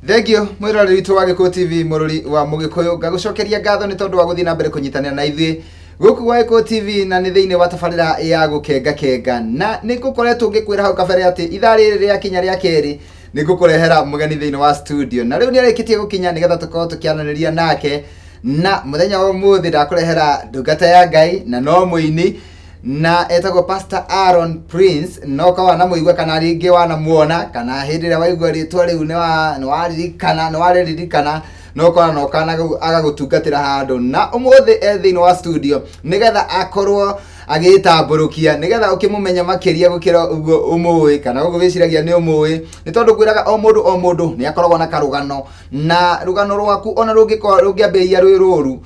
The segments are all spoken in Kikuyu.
Thengio mwĩroreri witũ wa Gĩkũyũ TV, mũrũri wa Mũgĩkũyũ, ngagũcokeria ngatho nĩ tondũ wa gũthiĩ na mbere kũnyitanĩra na ithuĩ gũkũ gwa Gĩkũyũ TV, na nĩ thĩinĩ wa tabarĩra ya Gũkenga Kenga. Na nĩ ngũkoretwo ngĩkwĩra hau kabere atĩ ithaa rĩrĩ rĩakinya rĩa kerĩ nĩ ngũkũrehera mũgeni thĩinĩ wa studio, na rĩu nĩ arĩkĩtie gũkinya nĩgetha tũkorwo tũkĩaranĩria nake. Na mũthenya wa ũmũthĩ ndakũrehera ndungata ya Ngai na no mũini, na etagwo Pastor Aaron Prince. No ka wanamũigua kana rĩngĩ wanamuona, kana hĩndĩ ĩrĩa waigua rĩtwa rĩu nĩ waririkana, nĩ warĩririkana, no kora no kana agagũtungatĩra handũ. Na ũmũthĩ e thĩinĩ wa studio nĩgetha akorwo agĩtambũrũkia, nĩgetha ũkĩmũmenya makĩria gũkĩra ũguo ũmũĩ kana ũguo wĩciragia nĩ ũmũĩ, nĩ tondũ ngwĩraga o mũndũ o mũndũ nĩ akoragwo na karũgano, na rũgano rwaku ona rũngĩkorwo rũngĩambĩrĩria rwĩ rũru,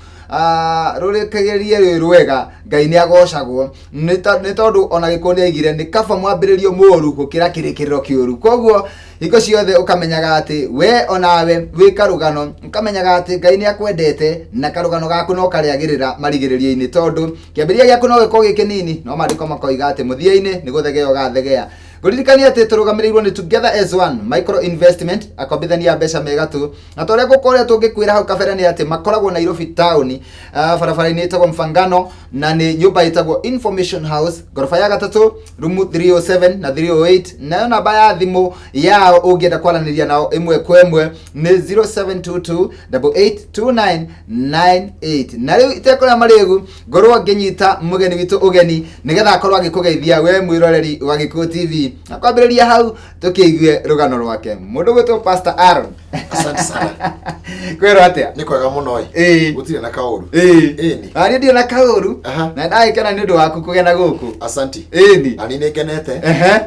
rũrĩkagĩrie rwĩ rwega, Ngai nĩ agocagwo. Nĩ tondũ ona Gĩkũyũ nĩ aigire nĩ kaba mwambĩrĩrio mũru gũkĩra kĩrĩkĩrĩro kĩũru. Koguo hingo ciothe ũkamenyaga atĩ we onawe wĩ karũgano, ũkamenyaga atĩ Ngai nĩ akwendete na karũgano gaku no karĩagĩrĩra marigĩrĩrio-inĩ, tondũ kĩambĩrĩria gĩaku no gĩkorwo gĩ kĩnini, no maandĩko makoiga atĩ mũthia-inĩ nĩ gũthegea ũgathegea. Ngũririkania atĩ tũrũgamĩrĩirwo nĩ Together as One Micro Investment, akombithania a mbeca mega tu. Na ta ũrĩa ngũkoretwo ngĩkwĩra hau kabere nĩ atĩ makoragwo Nairobi town, barabara-inĩ ĩtagwo Mfangano, na nĩ nyũmba ĩtagwo Information House, ngoroba ya gatatũ, rumu 307 na 308. Nayo namba ya thimũ yao ũngĩenda kwaranĩria nao ĩmwe kwa ĩmwe nĩ 0722 882998. Na rĩu itekũrĩa marĩgu, ngorwo ngĩnyita mũgeni witũ ũgeni nĩgetha akorwo agĩkũgeithia we mwĩroreri wa Gĩkũyũ TV, na kwambĩrĩria hau tũkĩigue rũgano rwake. Mũndũ gwĩtwo Pastor Aaron. Asante sana. Kwĩrwo atĩa? Nĩ kwega mũno ĩ. Gũtirĩ na kaũru. Ĩni. Niĩ ndirĩ na kaũru. Na ndagĩkena nĩ ũndũ waku kũgena gũkũ. Asanti. Ĩni. Na niĩ nĩ ngenete.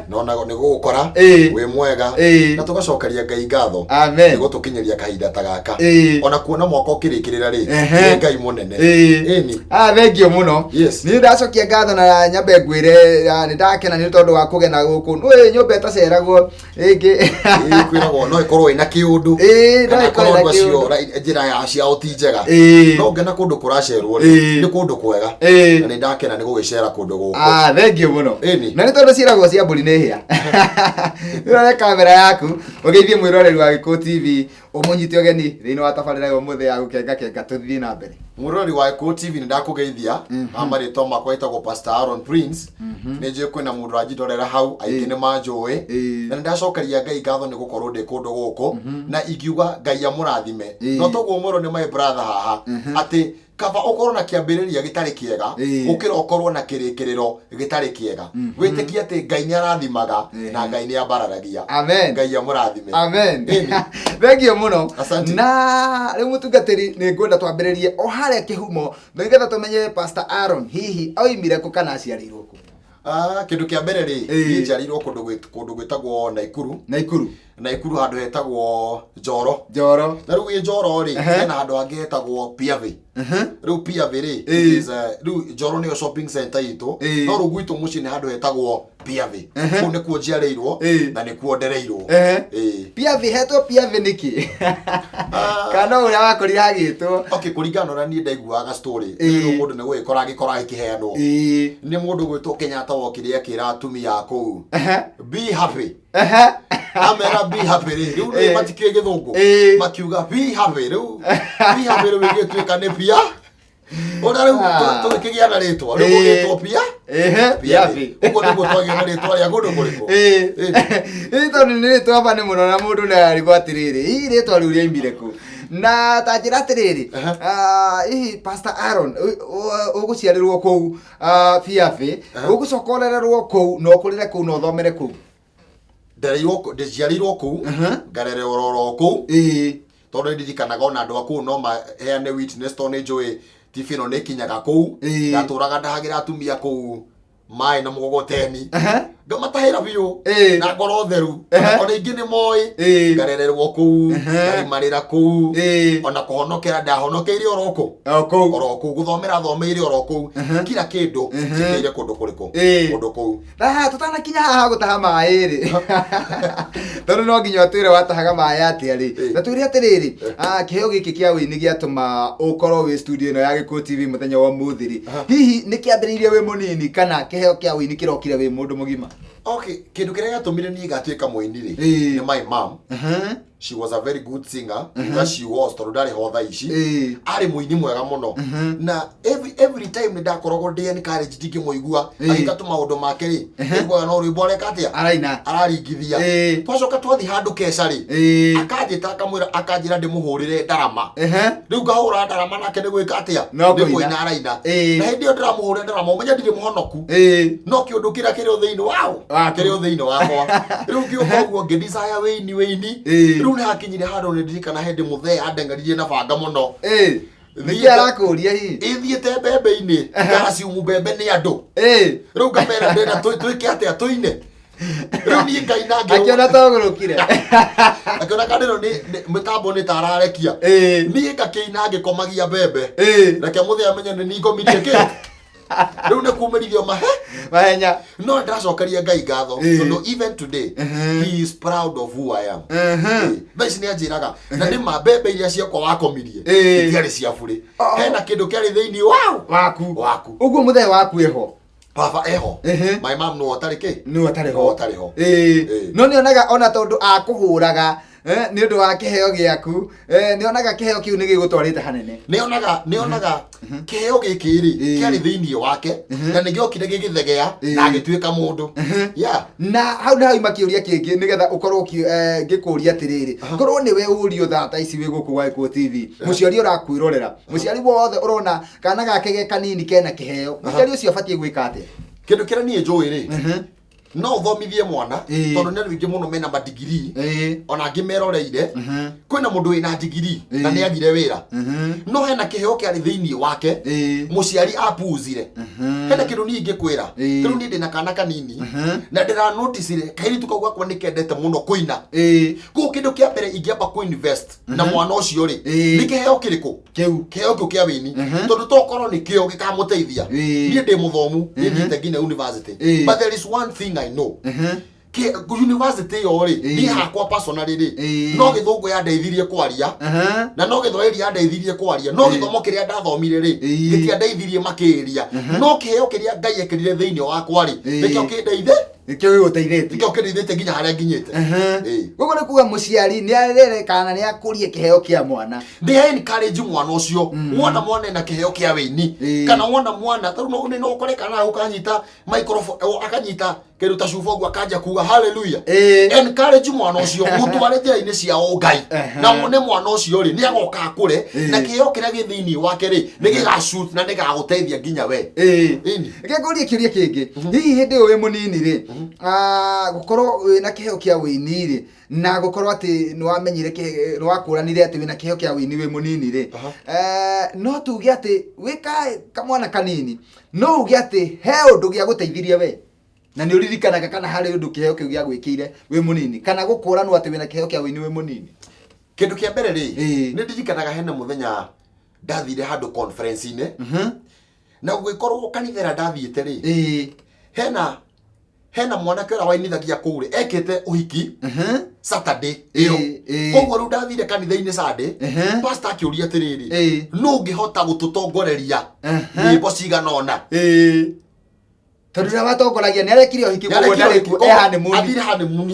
Na ona nĩ gũgũkora wĩ mwega. Na tũgacokeria Ngai ngatho. Amen. Nĩ gũtũkinyĩria kahinda ta gaka. Ona kuona mwaka ũkĩrĩkĩrĩra rĩ. Nĩ Ngai mũnene. Ĩni. Thengio mũno. Yes. Niĩ ndacokia ngatho na nyambe ngwĩre, nĩ ndakena nĩ tondũ wa kũgena gũkũ. Nĩ nyũmba ĩtaceragwo rĩngĩ. Ĩĩ, kwĩragwo no ĩkorwo ĩna kĩũndũ. Ĩĩ, no Kana ĩkorwo korwo ĩna andũ acio kĩũndũ. njĩra ya ciao ti njega. No ngena kũndũ kũracerwo rĩ, nĩ kũndũ kwega. Na nĩ ndakena nĩ gũgĩcera kũndũ gũkũ. Thengio mũno. Ĩni. Na nĩ tondũ ciĩragwo cia mbũri nĩ hĩa. Rĩu kamera yaku ũgeithie mwĩroreri wa Gĩkũyũ TV, ũmũnyite ũgeni thĩinĩ wa tabarĩra ya ũmũthĩ ya Gũkenga Kenga. Tũthiĩ na mbere. Mũrori wa Gĩkũyũ TV, nĩ ndakũgeithia. Ha marĩtwa makwa ĩtagwo Pastor Aaron Prince. Nĩ njũĩ kwĩna mũndũ ũranjindorera hau, aingĩ nĩ manjũĩ. Na nĩ ndacokeria Ngai ngatho nĩ gũkorwo ndĩ kũndũ gũkũ, na ingiuga Ngai amũrathime. No toguo mwĩrwo nĩ my brother haha atĩ kaba ũkorwo na kĩambĩrĩria gĩtarĩ kĩega gũkĩra ũkorwo na kĩrĩkĩrĩro gĩtarĩ kĩega. Wĩtĩkie atĩ Ngai nĩ arathimaga na Ngai nĩ ambararagia. Amen. Ngai amũrathime. Amen. Ĩni. Thengio mũno. Asante. Na rĩu mũtungatĩri, nĩ ngwenda twambĩrĩrie o harĩa kĩhumo nĩgetha tũmenye Pastor Aaron hihi oimire kũ kana aciarĩirwo kũ. Kĩndũ kĩa mbere rĩ, niĩ njiarĩirwo kũndũ gwĩtagwo Naikuru. Naikuru. Naikuru handũ hetagwo Njoro. Njoro. Na rĩu ĩ Njoro rĩ, hena handũ hangĩ hetagwo Piave. Rĩu Piave rĩ, it is, rĩu Njoro nĩyo shopping center itũ. No rĩu gwitũ mũciĩ nĩ handũ hetagwo Piave. Kũu nĩkuo njiarĩirwo na nĩkuo ndereirwo. Piave hetwo Piave nĩkĩ? Kana ũrĩa wakorire hagĩtwo? Okay, kũringana na ũrĩa niĩ ndaiguaga story, rĩu mũndũ nĩ gũgĩkora agĩkora ĩkĩheanwo. Nĩ mũndũ gwĩtwo Kenyatta wokire akĩra atumia a kũu, "Be happy." Amera "be happy" rĩ, rĩu nĩ matikĩũĩ Gĩthũngũ. Makiuga "be happy", rĩu "be happy" rĩu ĩgĩtuĩka nĩ pia. Ũrĩa rĩu tũgĩkĩgĩa na rĩtwa, rĩu gũgĩtwo pia. Piave. Ũguo nĩguo twagĩa na rĩtwa rĩa kũndũ kũrĩkũ? Ĩĩ, tondũ nĩ rĩtwa bani mũno na mũndũ nĩ arigwo atĩrĩrĩ, hihi rĩtwa rĩu rĩaimire kũ? Na ta njĩra atĩrĩrĩ, hihi Pastor Aaron, ũgũciarĩrwo kũu, Piave, ũgũcoka ũrererwo kũu na ũkũrĩre kũu na ũthomere kũu? Ndereirwo ndĩciarĩirwo kũu, ngarererwo oro kũu. Tondũ nĩ ndirikanaga ona andũ a kũu no maheane witness, tondũ nĩ njũĩ TV ĩno nĩ ĩkinyaga kũu. Ndatũraga ndahagĩra atumia kũu maĩ na mũgogoteni, ngamatahĩra biũ na ngoro theru. Ona ingĩ nĩ moĩ. Ngarererwo kũu, ngarimarĩra kũu. Ona kũhonokera ndahonokeire oro kũu. O kũu. Oro kũu. Gũthomera thomeire oro kũu. Kila kĩndũ njĩkĩire kũndũ kũrĩkũ? Kũndũ kũu. Haha tutanakinya haha gũtaha maĩ rĩ, tondũ no nginya ũtwĩre watahaga maĩ atĩa rĩ, na twĩre atĩrĩrĩ, kĩheo gĩkĩ kĩa ũini gĩatũma ũkorwo wĩ studio ĩno ya Gĩkũyũ TV mũthenya wa ũmũthĩ rĩ, hihi nĩ kĩambĩrĩirie wĩ mũnini kana kĩheo kĩa ũini kĩrokire wĩ mũndũ mũgima? Okay, kĩndũ kĩrĩa gĩatũmire niĩ ngatuĩka mũini rĩ, Ĩĩ. nĩ my mom. She was a very good singer. Uga she was, tondũ ndarĩ ho thaa ici. Arĩ mũini mwega mũno, na every time nĩ ndakoragwo ndĩ encouraged ngĩmũigua agĩka tũmaũndũ make rĩ, nĩiguaga no rwĩmbo areka atĩa, Araina. Araringithia. Twacoka twathiĩ handũ keca rĩ, akanjĩta, akamwĩra, akanjĩra ndĩmũhũrĩre ndarama. Rĩu ngahũra ndarama, nake nĩ gwĩka atĩa? No Nĩ kũina. kũina araina. Na hĩndĩ ĩyo ndĩramũhũrĩra ndarama, ũmenye ndirĩ mũhonoku, no kĩũndũ kĩrĩa kĩrĩ o thĩinĩ wao, Waku. kĩrĩ o thĩinĩ wakwa. Rĩu ngĩũka ũguo ngĩ-desire wĩini wĩini. Rĩu nĩ hakinyire handũ nĩ ndirikana hĩndĩ mũthee andeng'eririe na banga mũno. Nĩkĩ arakũria hihi? Ithiĩte mbembe-inĩ, ngaciumu mbembe nĩ andũ. Rĩu ngamera ndĩrenda twĩke atĩa, tũine. Rĩu niĩ ngaina Akĩona togũrũkire. Akĩona kandĩro nĩ mĩtambo nĩ ta ararekia. Niĩ ngakĩina ngĩkomagia mbembe. Reke mũthee amenye nĩ ningomirie kĩ rĩu nĩ kumĩrithio mahe Mahenya. No ndĩracokeria Ngai ngatho tondũ even today he is proud of who I am. Thaa ici nĩ anjĩraga na nĩ ma mbembe iria ciakwa wakomirie itiarĩ cia burĩ. Oh. Hena kĩndũ kĩarĩ thĩinĩ wao Waku. Waku. Ũguo mũthee waku eho? Baba eho. My mom no atarĩ kĩ. Nĩwe ũtarĩ No ho. ũtarĩ ho. No nĩ onaga ona tondũ akũhũraga nĩ ũndũ wa kĩheo gĩaku, nĩ onaga kĩheo kĩu nĩ gĩgũtwarĩte hanene. Nĩonaga kĩheo gĩkĩ rĩ kĩarĩ thĩinĩ wake na nĩ gĩokire gĩgĩthegea na agĩtuĩka mũndũ, yeah. Na hau nĩ hauma kĩũria kĩngĩ nĩgetha ũkorwo ngĩkũria atĩrĩrĩ, korwo nĩwe ũrio thaa ta ici wĩ gũkũ gwa Gĩkũyũ TV, mũciari ũrakwĩrorera, mũciari wothe ũrona kana gake ge kanini kena kĩheo, mũciari ũcio abatiĩ gwĩka atĩa? Kĩndũ kĩrĩa niĩ njũĩ rĩ, no ũthomithie mwana, tondũ nĩ andũ aingĩ mũno mena madigiri, ona angĩ meroreire. Kwĩna mũndũ wĩna digiri na nĩ agire wĩra, no hena kĩheo kĩarĩ thĩinĩ wake, mũciari apuuzire. Hena kĩndũ niĩ ingĩkwĩra. Rĩu niĩ ndĩna kana kanini na ndĩranoticire kairĩtu kau gakwa nĩ kendete mũno kũina. Koguo kĩndũ kĩa mbere ingĩamba kũ-invest na mwana ũcio rĩ, nĩ kĩheo kĩrĩkũ? Kĩu. Kĩheo kĩu kĩa wĩini, tondũ tokorwo nĩ kĩo gĩkamũteithia. Niĩ ndĩ mũthomu, niĩ thiĩte nginya university, but there is one thing I know. University ĩyo rĩ, niĩ hakwa personally rĩ, no gĩthũngũ yandeithirie kwaria na no gĩthwaĩri yandeithirie kwaria, no gĩthomo kĩrĩa ndathomire rĩ, gĩtiandeithirie makĩria. No kĩheo kĩrĩa Ngai ekĩrire thĩinĩ wakwa rĩ, nĩkĩo kĩndeithĩ Nĩkĩo gĩgũteithĩtie. Nĩkĩo kĩndeithĩtie nginya harĩa nginyĩte. Koguo nĩ kuga mũciari nĩ arere kana nĩ akũrie kĩheo kĩa mwana. Ndĩ encourage mwana ũcio. Wona mwana ena kĩheo kĩa wĩini, kana wona mwana tarĩu no ũkore kana ũkanyita microphone, akanyita kĩndũ ta cuba ũguo, akanjia kuga hallelujah. Encourage mwana ũcio, mũtware njĩra-inĩ cia ũngai, na wone mwana ũcio rĩ, nĩ agoka akũre, na kĩheo kĩrĩa gĩ thĩinĩ wake rĩ, nĩ gĩgacoot na nĩ gagũteithia nginya we. Ĩni. Reke ngũrie kĩũria kĩngĩ. Hihi hĩndĩ ĩyo wĩ mũnini rĩ, gũkorwo wĩna kĩheo kĩa wĩini rĩ, na gũkorwo atĩ nĩ wamenyire nĩ wakũranire atĩ wĩna kĩheo kĩa wĩini wĩ mũnini rĩ, no tuge atĩ wĩ kamwana kanini, no uge atĩ he ũndũ gĩagũteithirie we na nĩ ũririkanaga, kana harĩ ũndũ kĩheo kĩu gĩagwĩkĩire wĩ mũnini, kana gũkũranwo atĩ wĩna kĩheo kĩa wĩini wĩ mũnini? Kĩndũ kĩa mbere rĩ, nĩ ndirikanaga hena mũthenya ndathire handũ conference-inĩ, na gũgĩkorwo kanitha ĩrĩa ndathiĩte rĩ, hena mwanake ũrĩa wainithagia kũu rĩ, ekĩte ũhiki Saturday ĩyo. Koguo rĩu ndathire kanitha-inĩ Sunday, pastor akĩũria atĩrĩrĩ, nũ ũngĩhota gũtũtongoreria nyĩmbo cigana ũna? Tondũ ũrĩa watongoragia nĩ arekire ũhiki, koguo ndarĩ kuo, e honeymoon. Athire honeymoon.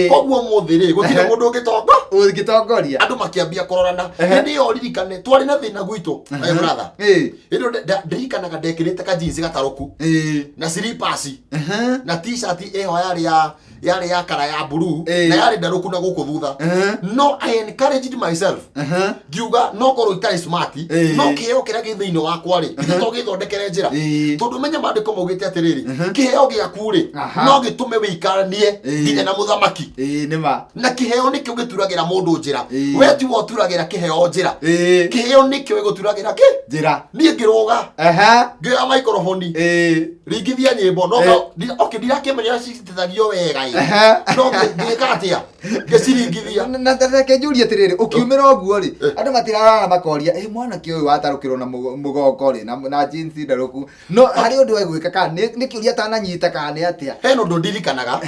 Koguo mũthĩ rĩ, gũtirĩ mũndũ ũngĩtongo Ũngĩtongoria. Andũ makĩambia kũrorana. Hĩndĩ ĩyo ririkane twarĩ na thĩna gwitũ, my brother. Hĩndĩ ĩyo ndirikanaga ndekĩrĩte kajinsi gatarũku na slippers na t-shirt ĩho yarĩ ya kara ya blue na yarĩ ndarũku na gũkũ thutha. No I encouraged myself, ngiuga no korwo itarĩ smart, no kĩheo kĩrĩa gĩ thĩinĩ wakwa rĩ, githĩ to gĩthondekere njĩra? Tondũ menya maandĩko maugĩte atĩrĩrĩ, kĩheo gĩaku rĩ, no gĩtũme wĩikaranie nginya na mũthamaki. Ĩĩ, nĩ ma. Na kĩheo nĩkĩo gĩturagĩra mũndũ njĩra. We tiwe ũturagĩra kĩheo njĩra. Kĩheo nĩkĩo gĩgũturagĩra kĩ Njĩra. Niĩ ngĩrũga, ngĩoya microphone, ringithia nyĩmbo, no okay, ndirakĩmenya citithagio wega ĩ. No ngĩka atĩa, ngĩciringithia. Na reke njũrie atĩrĩrĩ, ũkiumĩra ũguo rĩ, andũ matirarara makoria, ĩ mwanake ũyũ watarũkĩrwo na mũgongo rĩ, na jeans ndarũku, no harĩ ũndũ egwĩka, kana nĩ kĩũria atananyita, kana nĩ atĩa? Hena ũndũ ndirikanaga.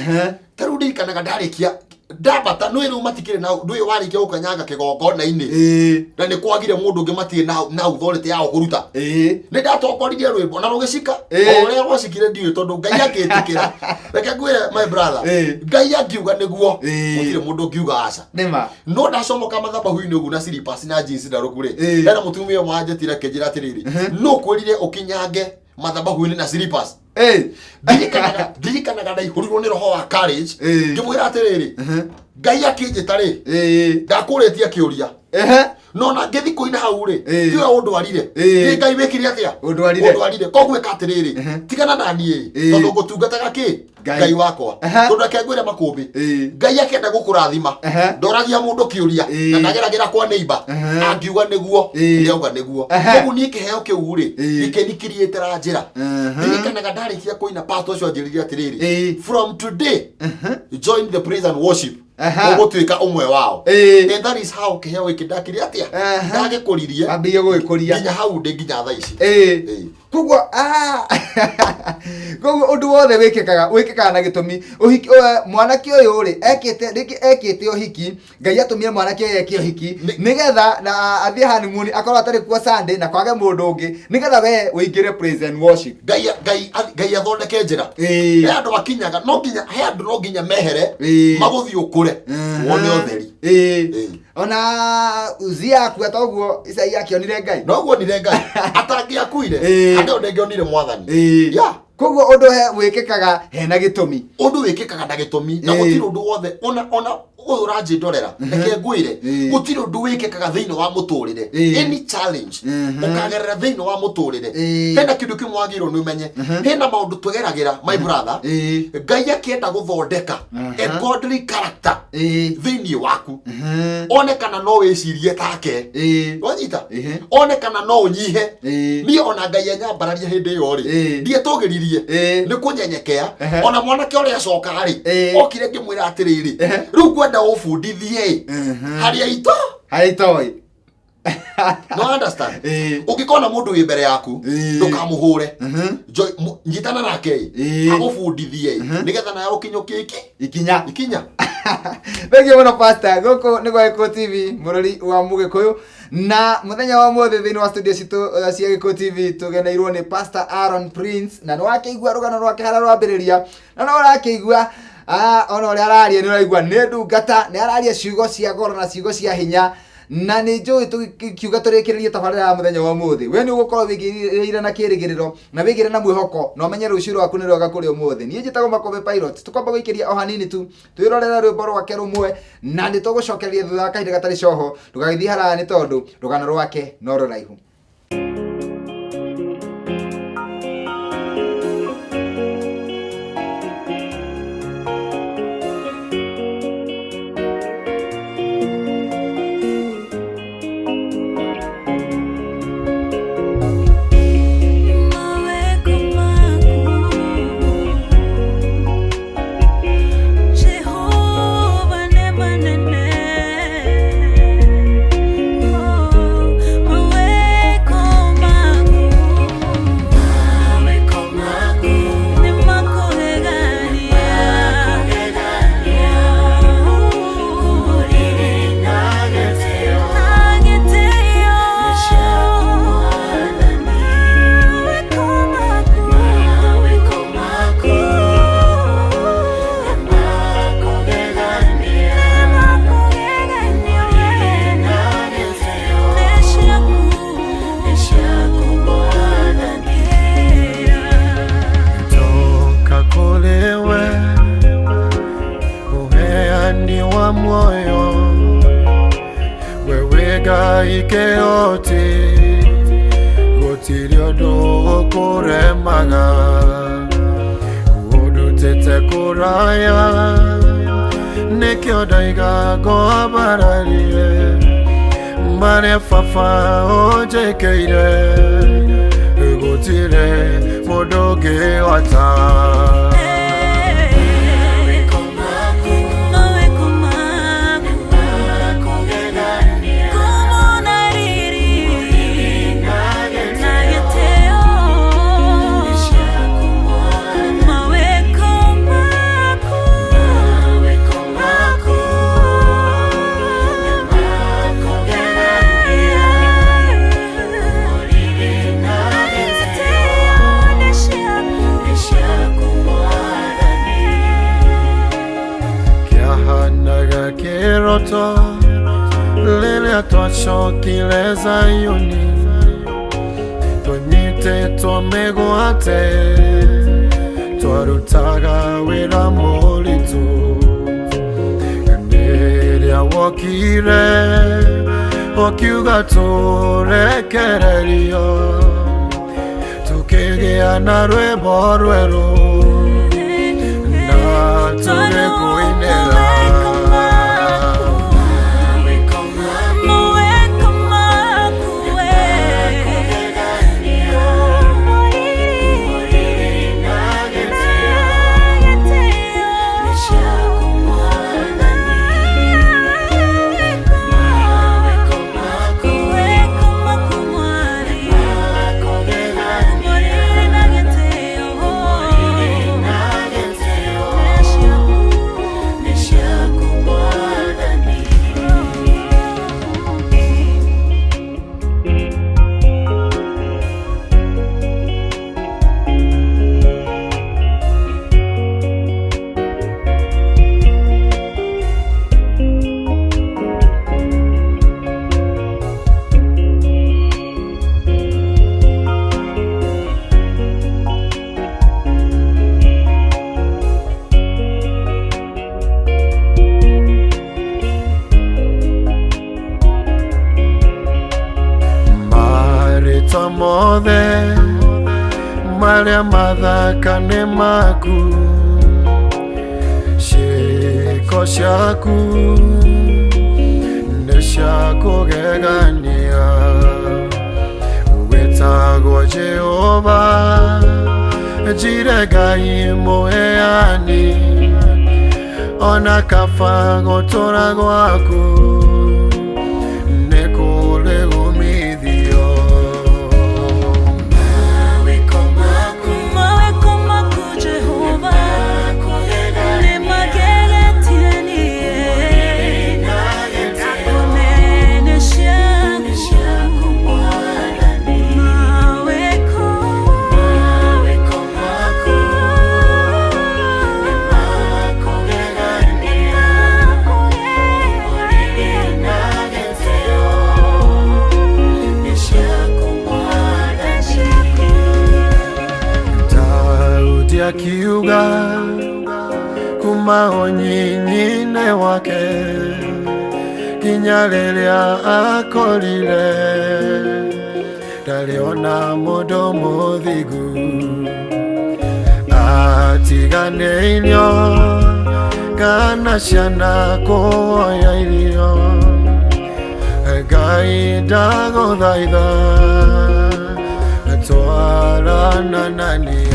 Ta rĩu ndirikanaga ndarĩkia Ndambata nĩ rĩu matikĩrĩ na ndũĩ warĩkia gũkanyanga kĩgongona-inĩ na nĩ kwagire mũndũ ũngĩ matirĩ na authority ya kũruta. Nĩ ndatongoririe rwĩmbo na rũgĩcika. O ũrĩa rwacikire ndiũĩ, tondũ Ngai akĩtĩkĩra. Reke ngwĩre, my brother, Ngai angiuga nĩguo, gũtirĩ mũndũ ũngiuga aca. Nĩma. No ndacomoka mathabahu-inĩ ũguo na slippers na jeans ndarũku rĩ, hena mũtumia ũmwe wanjĩtire akĩnjĩra atĩrĩrĩ, no kwĩrire ũkinyange mathabahu-inĩ na slippers? Ndirikanaga ndaihũrirwo nĩ roho wa courage. Ngĩmwĩra atĩrĩrĩ, Ngai akĩnjĩta rĩ, ndakũrĩtie kĩũria. No na ngĩthi kũina hau rĩ, tiwe ũndwarire? Nĩ Ngai wĩkire atĩa? Ũndwarire. Ũndwarire. Koguo ĩka atĩrĩrĩ, tigana na niĩ, tondũ ngũtungataga kĩ? Ngai. Ngai wakwa. Tondũ reke ngwĩre makũmbĩ, Ngai akĩenda gũkũrathima, ndoragia mũndũ kĩũria na ndageragĩra kwa neighbor. Angiuga nĩguo, nĩauga nĩguo. Koguo niĩ kĩheo kĩu rĩ, gĩkĩnikiriĩtĩra njĩra. Ndirikanaga ndarĩkia kũina, pastor ũcio anjĩrire atĩrĩrĩ, "From today, join the praise and worship, ũgũtuĩka ũmwe wao." And that is how kĩheo gĩkĩ ndakĩrĩ atĩa? Ndagĩkũririe. Ambĩrĩrie gũgĩkũria. Nginya hau ndĩ nginya thaa ici. Koguo koguo ũndũ wothe wĩkĩkaga na gĩtũmi. Ũhiki, mwanake ũyũ rĩ, ekĩte rĩngĩ, ekĩte ũhiki, Ngai atũmire mwanake ũyũ eke ũhiki nĩgetha na athiĩ honeymoon, akorwo atarĩ kuo Sunday na kwage mũndũ ũngĩ, nĩgetha we ũingĩre praise and worship. Ngai athondeke njĩra. He andũ akinyaga no nginya, he andũ no nginya mehere magũthiĩ ũkũre, wone ũtheri. Ona Uzia akua toguo Isaia akĩonire Ngai. Noguo onire Ngai. Atangĩakuire, andũ ndĩngĩonire Mwathani. Yeah. Koguo ũndũ he wĩkĩkaga hena gĩtũmi. Ũndũ wĩkĩkaga na gĩtũmi, na gũtirĩ ũndũ wothe ona ũyũ ũranjĩndorera, reke ngwĩre, gũtirĩ ũndũ wĩkĩkaga thĩinĩ wa mũtũrĩre. Any challenge ũkagerera thĩinĩ wa mũtũrĩre, hena kĩndũ kĩmwe wagĩrĩirwo nĩ ũmenye, hena maũndũ tũgeragĩra, my brother. Ngai akĩenda gũthondeka a godly character thĩinĩ waku, one kana no wĩcirie take. Wanyita? One kana no ũnyihe. Niĩ ona Ngai anyambararia hĩndĩ ĩyo rĩ, ndietũgĩririe, nĩ kũnyenyekea. Ona mwanake ũrĩa acoka rĩ, okire ngĩmwĩra atĩrĩrĩ, rĩu ngwenda ũbundithie harĩa ito harĩa itoĩ. No understand? Ũngĩkona mũndũ wĩ mbere yaku, ndũkamũhũre. Nyitana nake agũbundithie, nĩgetha nawe ũkinyũkie iki ikinya. Ikinya. Thengiũ mũno, pastor. Gũkũ nĩ gwa Gĩkũyũ TV, mũrori wa Mũgĩkũyũ, na mũthenya wa ũmũthĩ thĩinĩ wa studio citũ cia Gĩkũyũ TV tũgeneirwo nĩ Pastor Aaron Prince, na nĩ wakĩigua rũgano rwake harĩa rwambĩrĩria, na no ũrakĩigua ona ũrĩa araria, nĩ ũraigua nĩ ndungata, nĩ araria ciugo cia goro na ciugo cia hinya, na nĩ njũĩ tũkiuga tũrĩkĩrĩrie tabarĩra ya mũthenya wa ũmũthĩ, we nĩ ũgũkorwo wĩgĩrĩire na kĩrĩgĩrĩro na wĩgĩre na mwĩhoko, na ũmenye rũciũ rwaku nĩ rwega kũrĩ ũmũthĩ. Niĩ njĩtagwo Makũmbĩ Pilot. Tũkwamba gũikĩria o hanini tu twĩrorere rwĩmbo rwake rũmwe, na nĩ tũgũcokereria thutha wa kahinda gatarĩ coho. Ndũgagĩthiĩ haraya, nĩ tondũ rũgano rwake no rũraihu. Maweko maku, Jehova, nĩ manene. Oh, maweko maku, maweko maku nĩ makũgegania. Na gĩtĩo maweko maku, nĩ makũgegania we. Nĩ ciaku, Toka kũrĩ we, ũheani wa muoyo, wewe Ngai kĩhoti, gũtirĩ ũndũ ũkũremaga. Ũndutĩte kũraya, nĩkĩo ndaiga ngwambararie marĩa baba ũnjĩkĩire, gũtirĩ mũndũ ũngĩhota. Maweko maku, kumona riri na gĩtĩo. Maweko maku, Twacokire Zayuni Tũnyitĩtwo mĩgwate Twarutaga wĩra mũritũ Rĩrĩa wokire Ũkiuga tũrekererio Tukĩgĩa na rwĩmbo rwerũ Na tũgĩkũinĩra. Marĩtwa mothe marĩa mathaka nĩ maku, ciĩko ciaku nĩ cia kũgegania. Wĩtagwo Jehova, njire Ngai mũheani, ona kaba gũtũra gwaku nĩ kũrĩ umithio. Daudi akiuga kuma ũnyinyi-inĩ wake nginya rĩrĩa akorire ndarĩ ona mũndũ mũthingu atiganĩirio kana ciana kuoya irio. Ngai ndagũthaitha twarana na niĩ.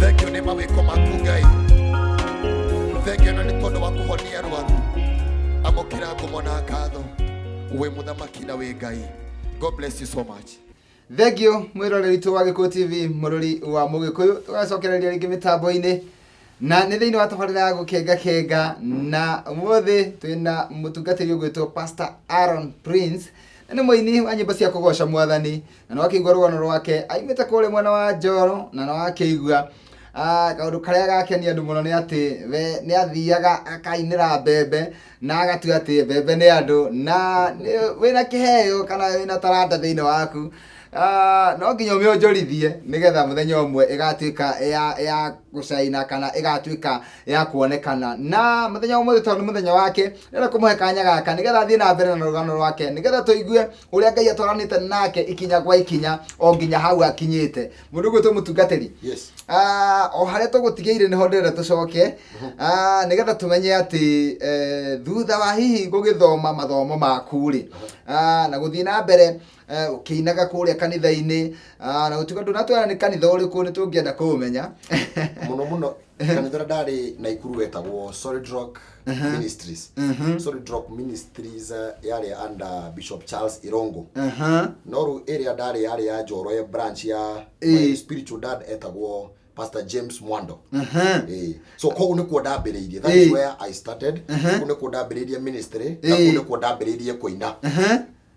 Thengio nĩ mawĩko maku Ngai, thengio na nĩ tondũ wa kũhonia arwaru. Amũkĩra ngumo na ngatho, wĩ mũthamaki na wĩ Ngai. God bless you so much. Thengio mwĩroreri witũ wa Gĩkũyũ TV, mũrori wa mũgĩkũyũ, tũgacokereria rĩngĩ mĩtambo-inĩ na nĩ thĩinĩ wa tabarĩra ya gũkenga kenga, na ũmũthĩ twĩna mũtungatĩri ũgwĩtwo Pastor Aaron Prince, na nĩ mũini wa nyĩmbo cia kũgoca mwathani, na nĩwakĩigua rũgano rwake aimĩte kũrĩa mwena wa Njoro, na nĩwakĩigua kaũndũ karĩa gakenia andũ mũno nĩ atĩ we nĩ athiaga akainĩra mbembe na agatua atĩ mbembe nĩ andũ, na wĩna kĩheo kana wĩna taranda thĩinĩ waku, no nginya ũmĩonjorithie nĩgetha mũthenya ũmwe ĩgatuĩka ya Gũcaina kana ĩgatuĩka ya kuonekana. Na mũthenya ũmũthĩ tondũ nĩ mũthenya wake, ndĩrenda kũmũhe kanya gaka nĩgetha athiĩ na mbere na rũgano rwake, nĩgetha tũigue ũrĩa Ngai atwaranĩte nake ikinya gwa ikinya o nginya hau akinyĩte. Mũndũ ũgwĩtwo mũtungatĩri, Yes. O harĩa tũgũtigĩire nĩho ndĩrenda tũcoke, nĩgetha tũmenye atĩ thutha wa hihi gũgĩthoma mathomo maku rĩ, na gũthiĩ na mbere ũkĩinaga kũrĩa kanitha-inĩ, na gũtuĩka ndũnatwĩra nĩ kanitha ũrĩkũ, nĩ tũngĩenda kũũmenya. Mũno mũno kanitha ũrĩa ndarĩ Naikuru wetagwo Solid Rock Ministries. Solid Rock Ministries yarĩ under Bishop Charles Irongo. No rĩu ĩrĩa ndarĩ yarĩ ya Njoroe branch ya my spiritual dad etagwo Pastor James Mwando. So kũu nĩkuo ndambĩrĩirie. That is where I started. Kũu nĩkuo ndambĩrĩirie ministry na kũu nĩkuo ndambĩrĩirie kũina.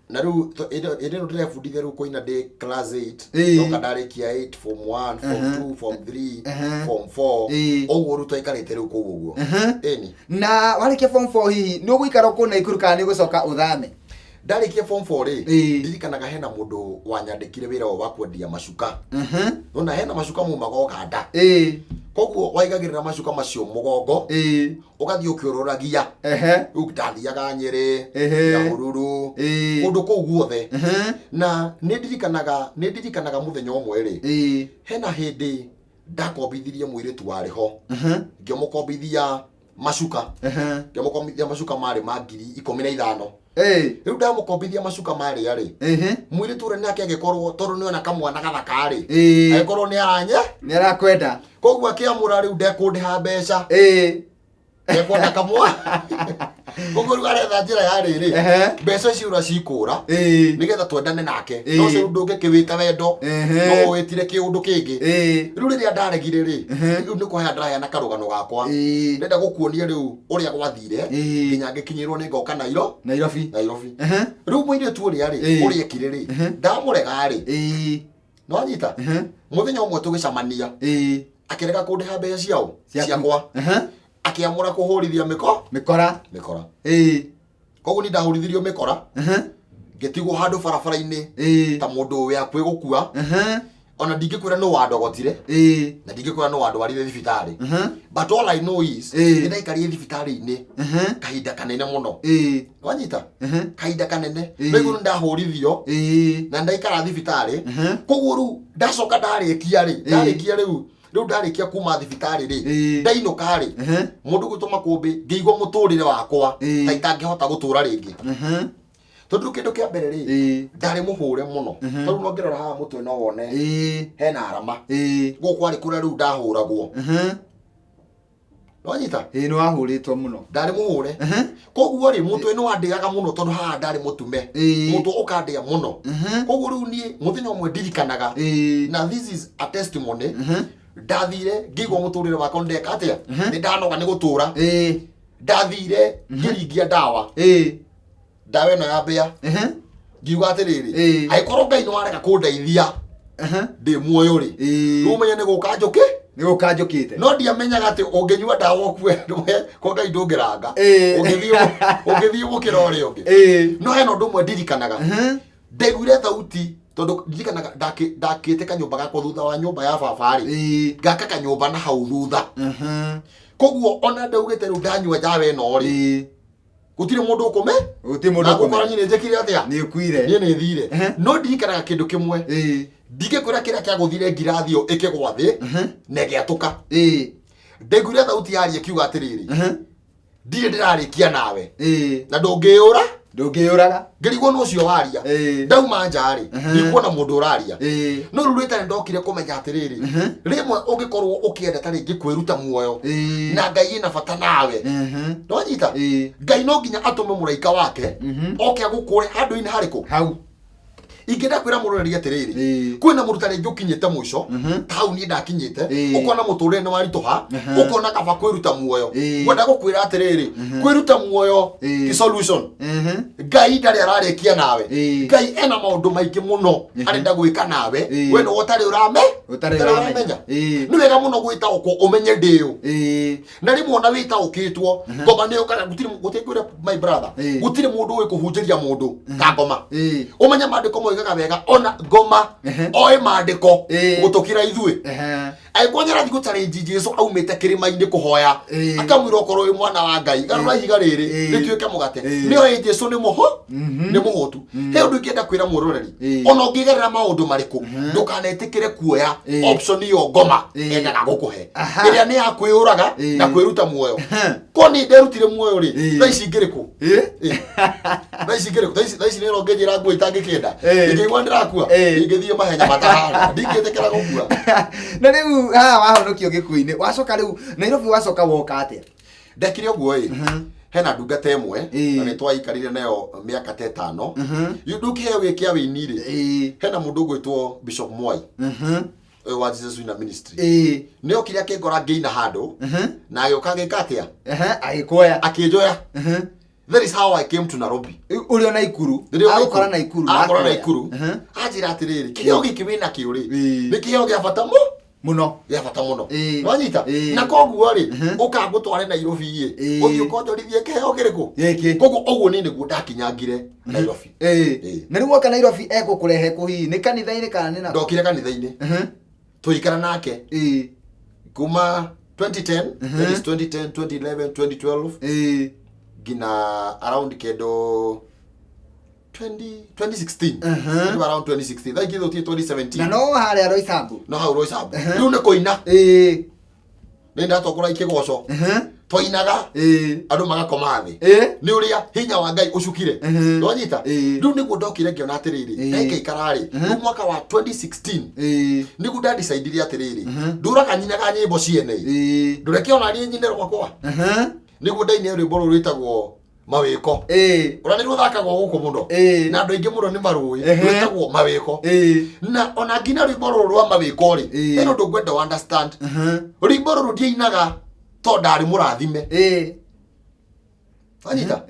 Na rĩu hĩndĩ ĩno ndĩrebundithia rĩu kũina ndĩ class 8. Ndoka ndarĩkia 8, form 1, form 2, form 3, form 4. Ũguo rĩu twaikarĩte rĩu kũu ũguo. Ĩni. Na warĩkia form 4, hihi nĩ ũgũikara kũu Naikuru kana nĩ ũgũcoka ũthame? Ndarĩkia form 4 rĩ, ndirikanaga hena mũndũ wanyandĩkire wĩra ũyũ wa kwendia macuka. Nona hena macuka maumaga Ũganda. Koguo waigagĩrĩra macuka macio mũgongo, ũgathiĩ ũkĩũrũragia. Rĩu ndathiaga Nyĩrĩ, Nyahururu, kũndũ kũu guothe. Na nĩ ndirikanaga mũthenya ũmwe rĩ, hena hĩndĩ ndakombithirie mũirĩtu warĩ ho, ngĩmũkombithia macuka. Ngĩmũkombithia macuka marĩ ma 15,000. Rĩu ndamũkombithia macuka marĩa rĩ, mũirĩtu ũrĩa nake agĩkorwo tondũ nĩona kamwana gathaka rĩ, agĩkorwo nĩ aranye Nĩ arakwenda. Koguo akĩamũra rĩu ndekũndĩha mbeca, ekwenda kamwa. Koguo rĩu aretha njĩra ya rĩrĩ, mbeca icio ũrĩa cikũra, nĩgetha twendane nake. No ũcio rĩu ndũngĩkĩwĩta wendo, no wĩtire kĩũndũ kĩngĩ. Rĩu rĩrĩa ndaregire rĩ, rĩu nĩ kũheana ndĩraheana karũgano gakwa. Ndĩrenda gũkuonia rĩu ũrĩa gwathire nginya ngĩkinyĩrwo nĩ ngoka Nairo Nairobi. Nairobi. Rĩu mũirĩtu ũrĩa rĩ, ũrĩa ekire rĩ, ndamũrega rĩ, nĩwanyita, mũthenya ũmwe tũgĩcemania, akĩrega kũndĩha mbeca ciao. Ciaku. Ciakwa. Akĩamũra kũhũrithia mĩko Mĩkora. Mĩkora. Koguo ni ndahũrithirio mĩkora, ngĩtigwo handũ barabara-inĩ ta mũndũ wĩ hakuhĩ gũkua. Ona ndingĩkwĩra nũ wandogotire, na ndingĩkwĩra nũ wandwarire thibitarĩ, but all I know is nĩ ndaikarire thibitarĩ-inĩ kahinda kanene mũno. Wanyita, kahinda kanene. No igũrũ ndahũrithio na ndaikara thibitarĩ. Koguo rĩu ndacoka ndarĩkia rĩ, ndarĩkia rĩu ndarĩkia kuma thibitarĩ rĩ, ndainũka rĩ, mũndũ gwĩtwo makũmbĩ, ngĩigua mũtũrĩre wakwa ta itangĩhota gũtũra rĩngĩ, tondũ kĩndũ kĩa mbere rĩ, ndarĩ mũhũre mũno. Tondũ no ngĩrora haha mũtwe no wone hena arama. Gũkũ kwarĩ kũrĩa rĩu ndahũragwo. Wanyita? Nĩ wahũrĩtwo mũno. Ndarĩ mũhũre. Koguo rĩ, mũtwe nĩ wandĩaga mũno, tondũ haha ndarĩ mũtume. Mũtwe ũkandĩa mũno. Koguo rĩu niĩ mũthenya ũmwe ndirikanaga, na this is a testimony, ndathire ngĩigua mũtũrĩre wakwa ndeka atĩa, nĩ ndanoga nĩ gũtũra. Ndathire ngĩringia ndawa, ndawa ĩno ya mbĩa. Ngiuga atĩrĩrĩ, angĩkorwo Ngai nĩ warega kũndeithia ndĩ muoyo rĩ, rĩu ũmenye nĩ gũka njũkĩ. Nĩ gũka njũkĩte. No ndiamenyaga atĩ ũngĩnyua ndawa ũkue kwa Ngai ndũngĩranga. Ũngĩthiĩ gũkĩra ũrĩa ũngĩ. No hena ũndũ ũmwe ndirikanaga. Ndaiguire thauti, tondũ ndirikanaga ndakĩte kanyũmba gakwa thutha wa nyũmba ya baba rĩ, ngaka kanyũmba na hau thutha. Koguo ona ndaugĩte rĩu ndanyua ndawa ĩno rĩ, gũtirĩ mũndũ ũkũme Gũtirĩ mũndũ na ũkũmenya. gũkora niĩ nĩ njĩkire atĩa. Nĩ ũkuire. Niĩ nĩ thire. No ndirikanaga kĩndũ kĩmwe, ndingĩkwĩra kĩrĩa kĩagũthire ngirathi ĩyo ĩkĩgwa thĩ na ĩgĩatũka. Ndaiguire thauti yaria ĩkiuga atĩrĩrĩ, ndirĩ ndĩrarĩkia nawe na ndũngĩyũra. Ndũngĩyũraga. Ngĩrigwo nĩ ũcio waria. Ndauma nja rĩ, ndikuona mũndũ ũraria. No rĩu rĩtarĩ ndokire kũmenya atĩrĩrĩ, rĩmwe ũngĩkorwo ũkĩenda ta rĩngĩ kwĩruta muoyo, na Ngai ĩna bata nawe, nĩwanyita, Ngai no nginya atũme mũraika wake oke agũkũre handũ-inĩ harĩkũ. Hau. Ingĩenda kwĩra mũroreri atĩrĩrĩ, kwĩna mũndũ ta rĩngĩ ũkinyĩte mũico, ta hau niĩ ndakinyĩte, ũkona mũtũrĩre nĩ waritũha, ũkona kaba kwĩruta muoyo. Ngwenda gũkwĩra atĩrĩrĩ, kwĩruta muoyo ti solution. Ngai ndarĩ ararĩkia nawe. Ngai ena maũndũ maingĩ mũno arenda gwĩka nawe. We nĩwe ũtarĩ ũrame Ũtarĩ ũtarĩ ũramenya. ũramenya. Nĩ wega mũno gwĩtaũkwo ũmenye ndĩũ. Na rĩmwe ona wĩtaũkĩtwo, ngoma nĩ yũkaga. Gũtirĩ gũtirĩ kwĩra my brother, gũtirĩ mũndũ ũĩ kũhunjĩria mũndũ ta ngoma. Ũmenye maandĩko moigaga wega, ona ngoma oĩ maandĩko gũtũkĩra ithuĩ. Angĩkorwo nĩ arathiĩ gũchallenge Jesu aumĩte kĩrĩma-inĩ kũhoya, Ĩĩ. akamwĩra okorwo wĩ mwana wa Ngai, garũra ihiga rĩrĩ Ĩĩ. rĩtuĩke mũgate. Ĩĩ. Nĩoĩ Jesu nĩ mũhũ nĩ mũhũtu. He ũndũ ingĩenda kwĩra mwĩroreri, Ĩĩ. ona ũngĩgerera maũndũ marĩkũ, ndũkanetĩkĩre kuoya Ĩĩ. option ĩyo ngoma Ĩĩ. endaga gũkũhe, Aha. ĩrĩa nĩ ya kwĩyũraga Ĩĩ. na kwĩruta muoyo. Ko nĩ nderutire muoyo rĩ, Ĩĩ. thaa ici ngĩrĩ kũ? Ĩĩ. Ĩĩ. Thaa ici ngĩrĩ kũ? Thaa ici nĩ ũngĩnjĩra nguo itangĩkĩenda, Ĩĩ. ingĩigua ndĩrakua, Ĩĩ. ingĩthiĩ mahenya matahana, ndingĩtĩkĩra gũkua. Na rĩu haha wahonokio gĩkuũ-inĩ, wacoka rĩu Nairobi, wacoka woka atĩa? Ndekire ũguo ĩ, hena ndungata ĩmwe Ĩĩ. na nĩ twaikarire nayo mĩaka ta 5. Rĩu kĩheo gĩkĩ kĩa wĩini rĩ, hena mũndũ ũgwĩtwo Bishop Mwai, ũyũ wa Jesus Winner Ministry, nĩ okire akĩngora ngĩina handũ na agĩũka agĩka atĩa? Agĩkuoya. Akĩnjoya. That is how I came to Nairobi. Ũrĩ o Naikuru? Rĩrĩa Agũkora Naikuru na agũkora akuoya. Naikuru, anjĩra atĩrĩrĩ, kĩheo gĩkĩ wĩna kĩo rĩ, Ĩĩ. nĩ kĩheo gĩa bata Mũno. Gĩa bata mũno. Ĩĩ. Wanyita? Ĩĩ. Na koguo rĩ, ũkangũtware Nairobi ĩ, Ĩĩ. ũthiĩ ũkonjorithie kĩheo kĩrĩkũ? Gĩkĩ. Koguo ũguo niĩ nĩguo ndakinyangire Nairobi. Ĩĩ. Na rĩu woka Nairobi, egũkũrehe kũ hihi? Nĩ kanitha-inĩ kana nĩ na Ndokire kanitha-inĩ, tũikara nake kuma 2010, that is 2010, 2011, 2012, nginya around kĩndũ 20 2016. Rĩu around 2016, thaa ingĩ thũtie 2017. Na no harĩa Roysambu? No hau Roysambu. Rĩu nĩ kũina, nĩ ndatongora ikĩgoco, twainaga, andũ magakoma thĩ, nĩ ũrĩa hinya wa Ngai ũcukire. Ndwanyita? Rĩu nĩguo ndokire ngĩona atĩrĩrĩ, ndaikaikara rĩ, rĩu mwaka wa 2016 nĩguo ndadicaidire atĩrĩrĩ, ndũraga nyinaga nyĩmbo ciene, ndũreke ona niĩ nyine rwakwa. Nĩguo ndainire rwĩmbo rũrũ rwĩtagwo Mawĩko, ũrĩa nĩ rũthakagwo gũkũ mũno na andũ aingĩ mũno nĩ marũĩ, rwĩtagwo Mawĩko. Na ona nginya rwĩmbo rũrũ rwa Mawĩko rĩ, hena ũndũ ngwenda wa understand. Rwĩmbo rũrũ ndiainaga tondũ ndarĩ mũrathime. Wanyita?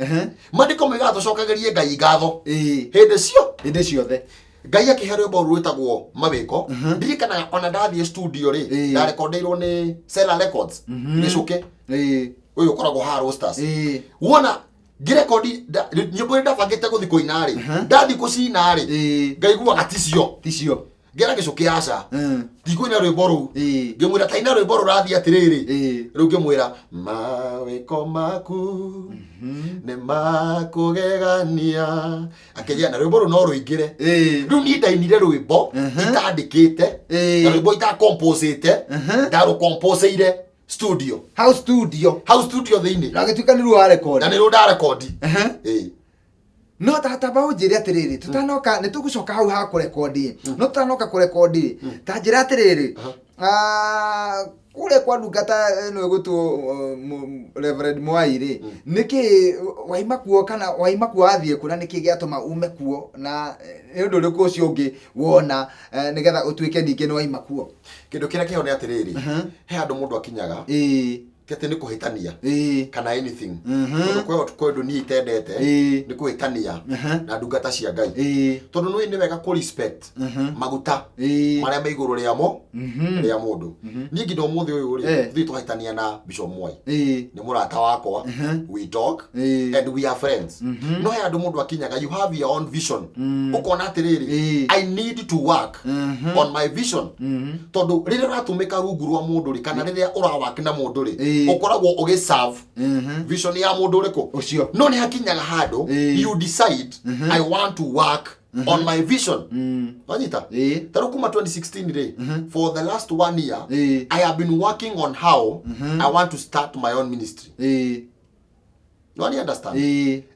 Mandĩko moigaga tũcokagĩrie Ngai ngatho hĩndĩ cio Hĩndĩ ciothe. Ngai akĩhe rwĩmbo rũrũ rwĩtagwo Mawĩko. Ndirikanaga ona ndathiĩ studio rĩ, ndarekondeirwo nĩ Sela Records, Gĩcũke, ũyũ ũkoragwo haha Roasters. Wona ngĩrekondi nyĩmbo iria ndabangĩte gũthiĩ kũina rĩ, ndathiĩ kũcina rĩ, ngaiguaga ticio. Ticio. Ngĩra Gĩcũkĩ, aca, ndikũina rwĩmbo rũu. Ngĩmwĩra taina rwĩmbo rũrathiĩ atĩrĩrĩ. Rĩu ngĩmwĩra, mawĩko maku nĩ makũgegania, akĩgĩa na rwĩmbo rũu no rũingĩre. Rĩu niĩ ndainire rwĩmbo itandĩkĩte, na rwĩmbo itakomposĩte, ndarũkomposeire studio. Hau studio? Hau studio thĩinĩ. Na gĩtuĩka nĩ ruo wa rekondi? Na nĩ rũ ndarekondi. Ĩĩ. No tatamba ũnjĩre atĩrĩrĩ, tũtanoka nĩ tũgũcoka hau ha kũrekondi, no tũtanoka kũrekondi, ta njĩra atĩrĩrĩ, kũrĩa kwa ndungata ĩno ĩgũtwo Reverend Mwai rĩ, nĩkĩ waima kuo, kana waima kuo wathiĩ kũ, na nĩkĩ gĩatũma ume kuo, na nĩ ũndũ ũrĩkũ ũcio ũngĩ wona nĩgetha ũtuĩke ningĩ nĩ waima kuo? Kĩndũ kĩrĩa kĩho nĩ atĩrĩrĩ, he handũ mũndũ akinyaga, ti atĩ nĩ kũhĩtania kana anything, tondũ kwĩ ũndũ niĩ itendete, nĩ kũhĩtania na ndungata cia Ngai, tondũ nĩ wega kũ respect maguta marĩa me igũrũ rĩamo rĩa mũndũ. Niĩ nginya ũmũthĩ ũyũ rĩ, ithuĩ twahĩtania na Bishop Mwai, nĩ mũrata wakwa, we talk and we are friends, no he handũ mũndũ akinyaga, you have your own vision, ũkona atĩrĩrĩ, I need to work on my vision, tondũ rĩrĩa ũratũmĩka rungu rwa mũndũ rĩ, kana rĩrĩa ũrawak na mũndũ rĩ, ũkoragwo ũgĩserve vision ya mũndũ ũrĩkũ? Ũcio. No nĩ hakinyaga handũ you decide, I want to work on my vision. Wanyita? Ta rĩu kuma 2016 rĩ, for the last one year, I have been working on how I want to start my own ministry. You understand?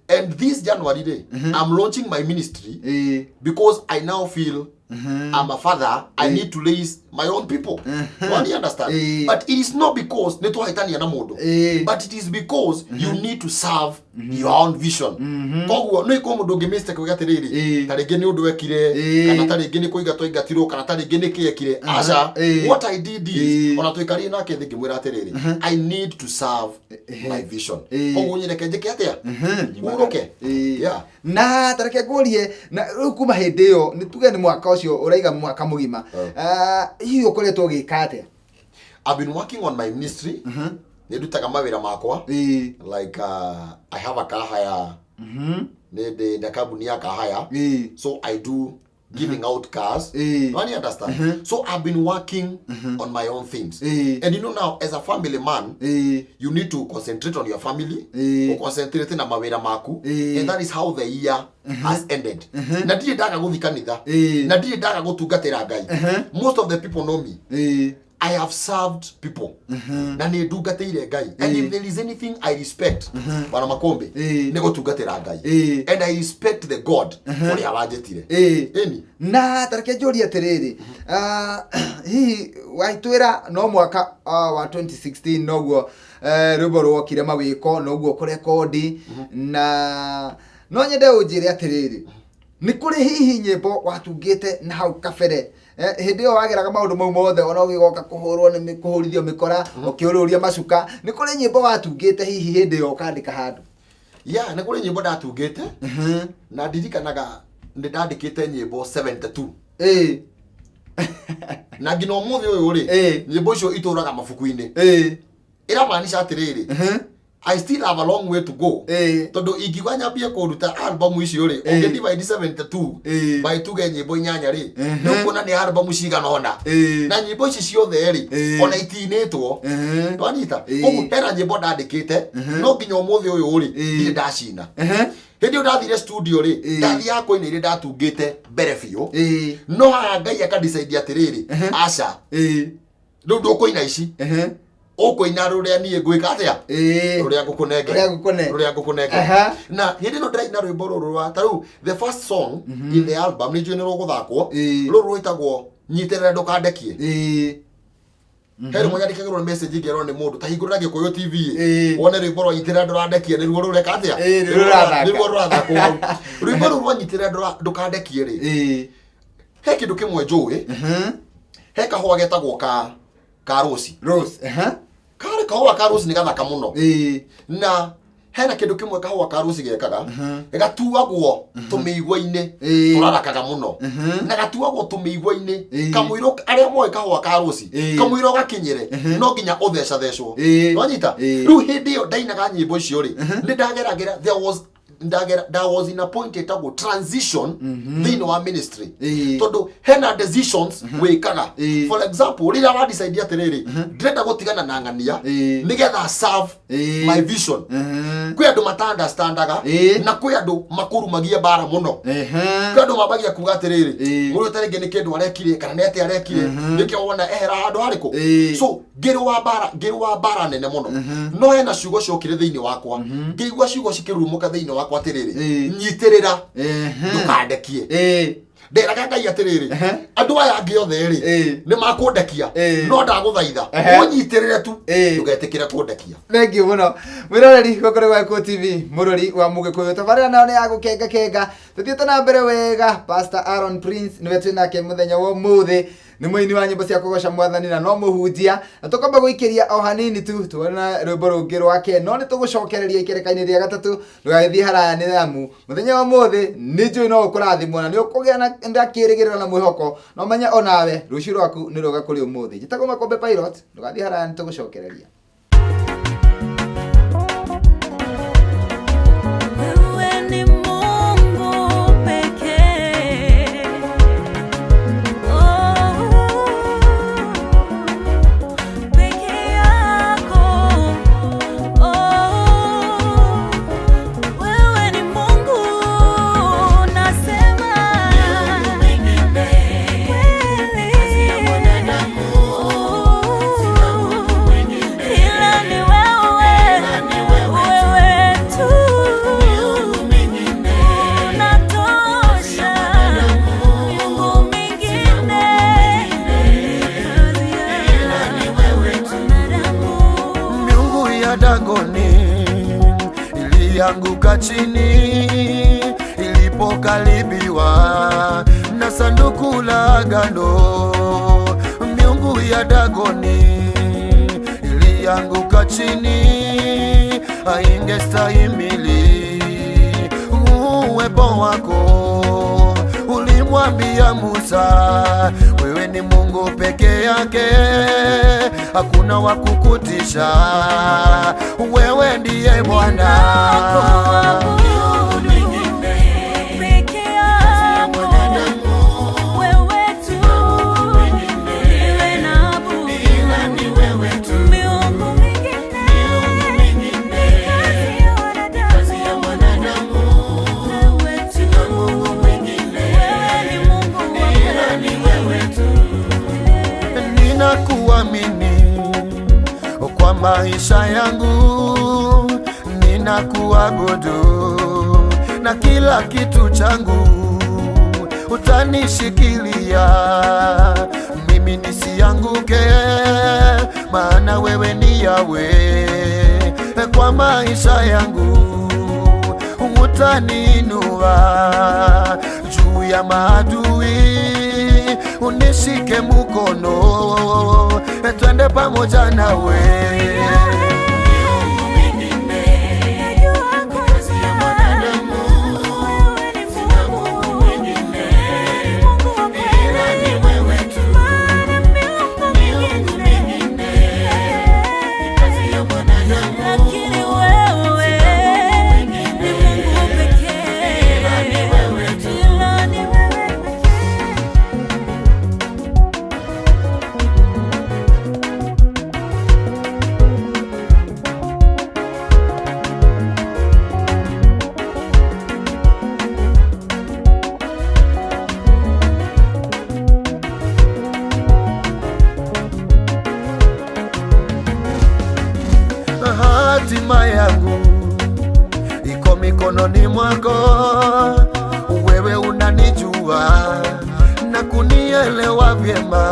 And this January day, I'm launching my ministry because I now feel I'm a father, I need to raise my own people. You understand? But it is not because nĩ twahĩtania na mũndũ, but it is because you need to serve your own vision. Koguo nĩ ikũ mũndũ ũngĩ mistake uge atĩrĩrĩ, ta rĩngĩ nĩ ũndũ wekire, kana ta rĩngĩ nĩ kũiga twaingatirwo, kana ta rĩngĩ nĩ kĩ ekire. Aca. What I did is, ona tũikarire nake thĩ, ngĩmwĩra atĩrĩrĩ, I need to serve my vision, koguo nyendeke njĩke atĩa? Hurũke. Yeah. Na tareke ngũrie, na rĩu kuma hĩndĩ ĩyo, nĩ tuge nĩ mwaka ũcio ũraiga mwaka mũgima, hihi ũkoretwo ũgĩka atĩa? I've been working on my ministry. Nĩ ndutaga mawĩra makwa, like I have a car hire, nĩ ndĩ na kambuni ya car hire, so I do giving out cars. You understand? So I've been working on my own things. And you know now, as a family man, you need to concentrate on your family, uconcentrate na mawĩra maku, and that is how the year has ended. Na ndirĩ ndaga gũthiĩ kanitha, na ndirĩ ndaga gũtungatĩra Ngai. Most of the people know me. I have served people, na nĩ ndungatĩire Ngai, and if there is anything I respect, Bwana Makombe, nĩ gũtungatĩra Ngai, and I respect the God ũrĩa wanjĩtire. Ĩni. Na tareke njũrie atĩrĩrĩ, hihi waitwĩra no mwaka wa 2016 noguo rwĩmbo rwokire mawĩko noguo kũrekondi, na no nyende ũnjĩre atĩrĩrĩ, nĩ kũrĩ hihi nyĩmbo watungĩte na hau kabere, hĩndĩ ĩyo wageraga maũndũ mau mothe, ona ũgĩgoka kũhũrwo nĩ kũhũrithio mĩkora, ũkĩũrũria macuka, nĩ kũrĩ nyĩmbo watungĩte hihi hĩndĩ ĩyo ũkandĩka handũ? Yeah, nĩ kũrĩ nyĩmbo ndatungĩte, na ndirikanaga nĩ ndandĩkĩte nyĩmbo 72, na nginya ũmũthĩ ũyũ rĩ, nyĩmbo icio itũraga mabuku-inĩ. Ĩramaanisha atĩrĩrĩ, I still have a long way to go, tondũ ingiuga nyambie kũruta album icio rĩ, ũngĩ divide 72 by tuge nyĩmbo 8 rĩ, nĩ ũkuona nĩ album cigana ũna. Na nyĩmbo ici ciothe rĩ, ona itinĩtwo. Twanyita? Koguo hena nyĩmbo ndandĩkĩte, no nginya ũmũthĩ ũyũ rĩ, ndirĩ ndacina. Hĩndĩ ĩyo ndathire studio rĩ, ndathiaga kũina iria ndatungĩte mbere biũ, no haha Ngai akadecide atĩrĩrĩ, aca, rĩu ndũkũina ici, ũkũina rũrĩa niĩ ngwĩka atĩa, rũrĩa ngũkũnengera. Rũrĩa ngũkũne. Rũrĩa ngũkũnengera. Na hĩndĩ ĩno ndĩraina rwĩmbo rũrũ rwa ta rĩu the first song in the album, nĩ njũĩ nĩ rũgũthakwo, rũrũ rwĩtagwo "Nyitĩrĩra Ndũkandekie". He rĩmwe nyandĩkagĩrwo nĩ message, ngerwo nĩ mũndũ, ta hingũrĩra Gĩkũyũ TV, wone rwĩmbo rwa "Nyitĩrĩra Ndũrandekie" nĩruo rũreka atĩa? Nĩruo rũrathaka. Nĩruo rũrathakwo hau. Rwĩmbo rũu rwa "Nyitĩrĩra Ndũkandekie" rĩ, he kĩndũ kĩmwe njũĩ. He kahũa getagwo ka rose. Rose. Karĩ kahũa ka rose, nĩ gathaka mũno. Na hena kĩndũ kĩmwe kahũa ka rose gekaga, gatuagwo tũmĩigua-inĩ, tũrarakaga mũno, na gatuagwo tũmĩigua-inĩ kamũiro arĩa moĩ kahũa ka rose, kamũiro gakinyĩre no nginya ũthecathecwo. Nwanyita? Rĩu hĩndĩ ĩyo ndainaga nyĩmbo icio rĩ, nĩ ndageragĩra, there was ndagera, there was in a point ĩtagwo transition thĩinĩ wa ministry, tondũ hena decisions wĩkaga. For example, rĩrĩa wa decide atĩrĩrĩ, ndĩrenda gũtigana na ng'ania nĩgetha serve my vision, kwĩ andũ mata understandaga, na kwĩ andũ makũrumagia mbara mũno. Kwĩ andũ mambagia kuga atĩrĩrĩ, mũndũ ta rĩngĩ nĩ kĩndũ arekire kana nĩ atĩa arekire, nĩkĩo wona ehera handũ harĩkũ. So ngĩrũa mbara nene mũno, no hena ciugo ciokire thĩinĩ wakwa, ngĩigua ciugo cikĩrurumũka thĩinĩ wakwa atĩrĩrĩ, nyitĩrĩra, ndũkandekie. Nderaga Ngai atĩrĩrĩ, andũ aya angĩ othe rĩ, nĩ makũndekia, no ndagũthaitha ũnyitĩrĩre tu, ndũgetĩkĩre kũndekia. Thengiũ mũno, mwĩroreri gũkũ gwa Gĩkũyũ TV, mũrori wa Mũgĩkũyũ. Tabarĩra nayo nĩ ya gũkenga kenga, tũthiĩte na mbere wega. Pastor Aaron Prince nĩwe twĩ nake mũthenya wa ũmũthĩ, nĩ mũini wa nyĩmbo cia kũgoca mwathani na no mũhunjia, na tũkwamba gũikĩria o hanini tu tuona rwĩmbo rũngĩ rwake, no nĩ tũgũcokereria ikereka-inĩ rĩa gatatũ. Ndũgagĩthiĩ haraya, nĩ amu mũthenya wa ũmũthĩ nĩ njũĩ no ũkũrathimwo na nĩ ũkũgĩa na kĩrĩgĩrĩro na mwĩhoko, na ũmenye onawe rũciũ rwaku nĩ rwega kũrĩ ũmũthĩ. Njĩtagwo Makombe Pilot. Ndũgathiĩ haraya, nĩ tũgũcokereria. Wewe ni Mungu pekee. Oh, peke yako. Oh, wewe ni Mungu, nasema kweli. Ila ni wewe, wewe tu unatosha. Miungu mingine, wanadamu. Miungu ya Dagoni ilianguka chini ilipokaribiwa na sanduku la agano. Miungu ya Dagoni ilianguka chini, haingestahimili uwepo wako. Ulimwambia Musa, wewe ni Mungu peke yake, hakuna wa kukutisha, wewe ndiye Bwana. Ninakuabudu peke yako. maisha yangu ninakuabudu, na kila kitu changu utanishikilia, mimi nisianguke, maana wewe ni Yawe kwa maisha yangu utaniinua juu ya maadui, unishike mkono, twende pamoja nawe. Lakini wewe ni Mungu pekee, ila ni wewe pekee. Hatima yangu iko mikononi mwako, wewe unanijua na kunielewa vyema.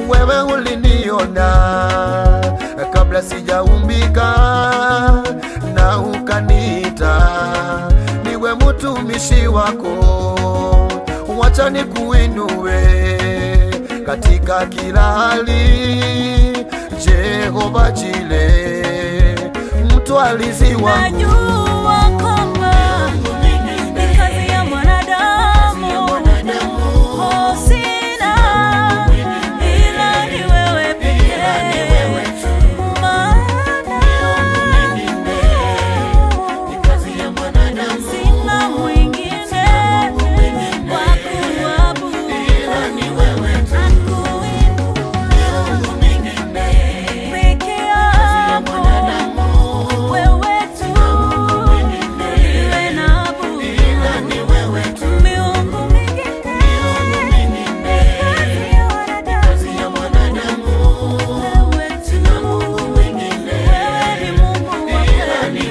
Wewe uliniona kabla sijaumbika na ukaniita niwe mtumishi wako, wacha nikuinue katika kila hali. Jehova Jile, mtwalizi wangu. Najua kwamba ni kazi ya mwanadamu, oh, sina ila ni wewe pekee, maana sina mwingine wa kuabudu, akuinua peke yako wewe tu niwe naabudu, miungu mingine ni kazi ya wanadamu. Wewe tu, wewe ni Mungu wa kweli.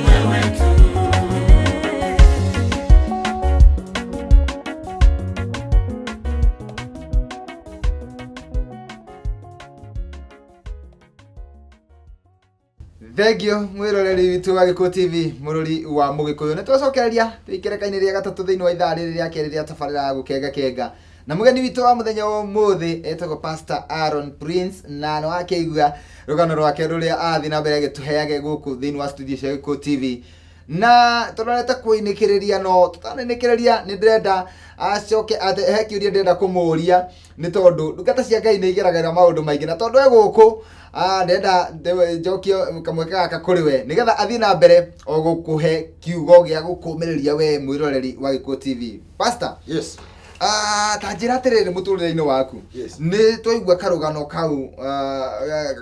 Thengio mwiroreri witũ wa Gĩkũyũ TV mũrũri wa mũgĩkũyũ nĩ twacokereria twĩ ikereka-inĩ rĩa gatatũ thĩinĩ wa ithaa rĩrĩ rĩa kerĩ rĩa tabarĩra ya gũkenga kenga na mũgeni witũ wa mũthenya wa ũmũthĩ etagwo Pastor Aaron Prince na nĩ wakĩigua rũgano rwake rũrĩa athiĩ na mbere agĩtũheage gũkũ thĩinĩ wa studio cia Gĩkũyũ TV na tũrorete kũinĩkĩrĩria no tũtanainĩkĩrĩria nĩ ndĩrenda acoke ate he kĩũria ndĩrenda kũmũria nĩ tondũ ndungata cia Ngai nĩ igeragĩra maũndũ maingĩ na tondũ e gũkũ ndĩrenda njokie kamweke gaka kũrĩ we nĩgetha athiĩ na mbere o gũkũhe kiugo gĩa gũkũmĩrĩria we mwĩroreri wa Gĩkũyũ TV. Pastor, Yes. Ta njĩra atĩrĩrĩ mũtũrĩre-inĩ waku Yes. nĩ twaigua karũgano kau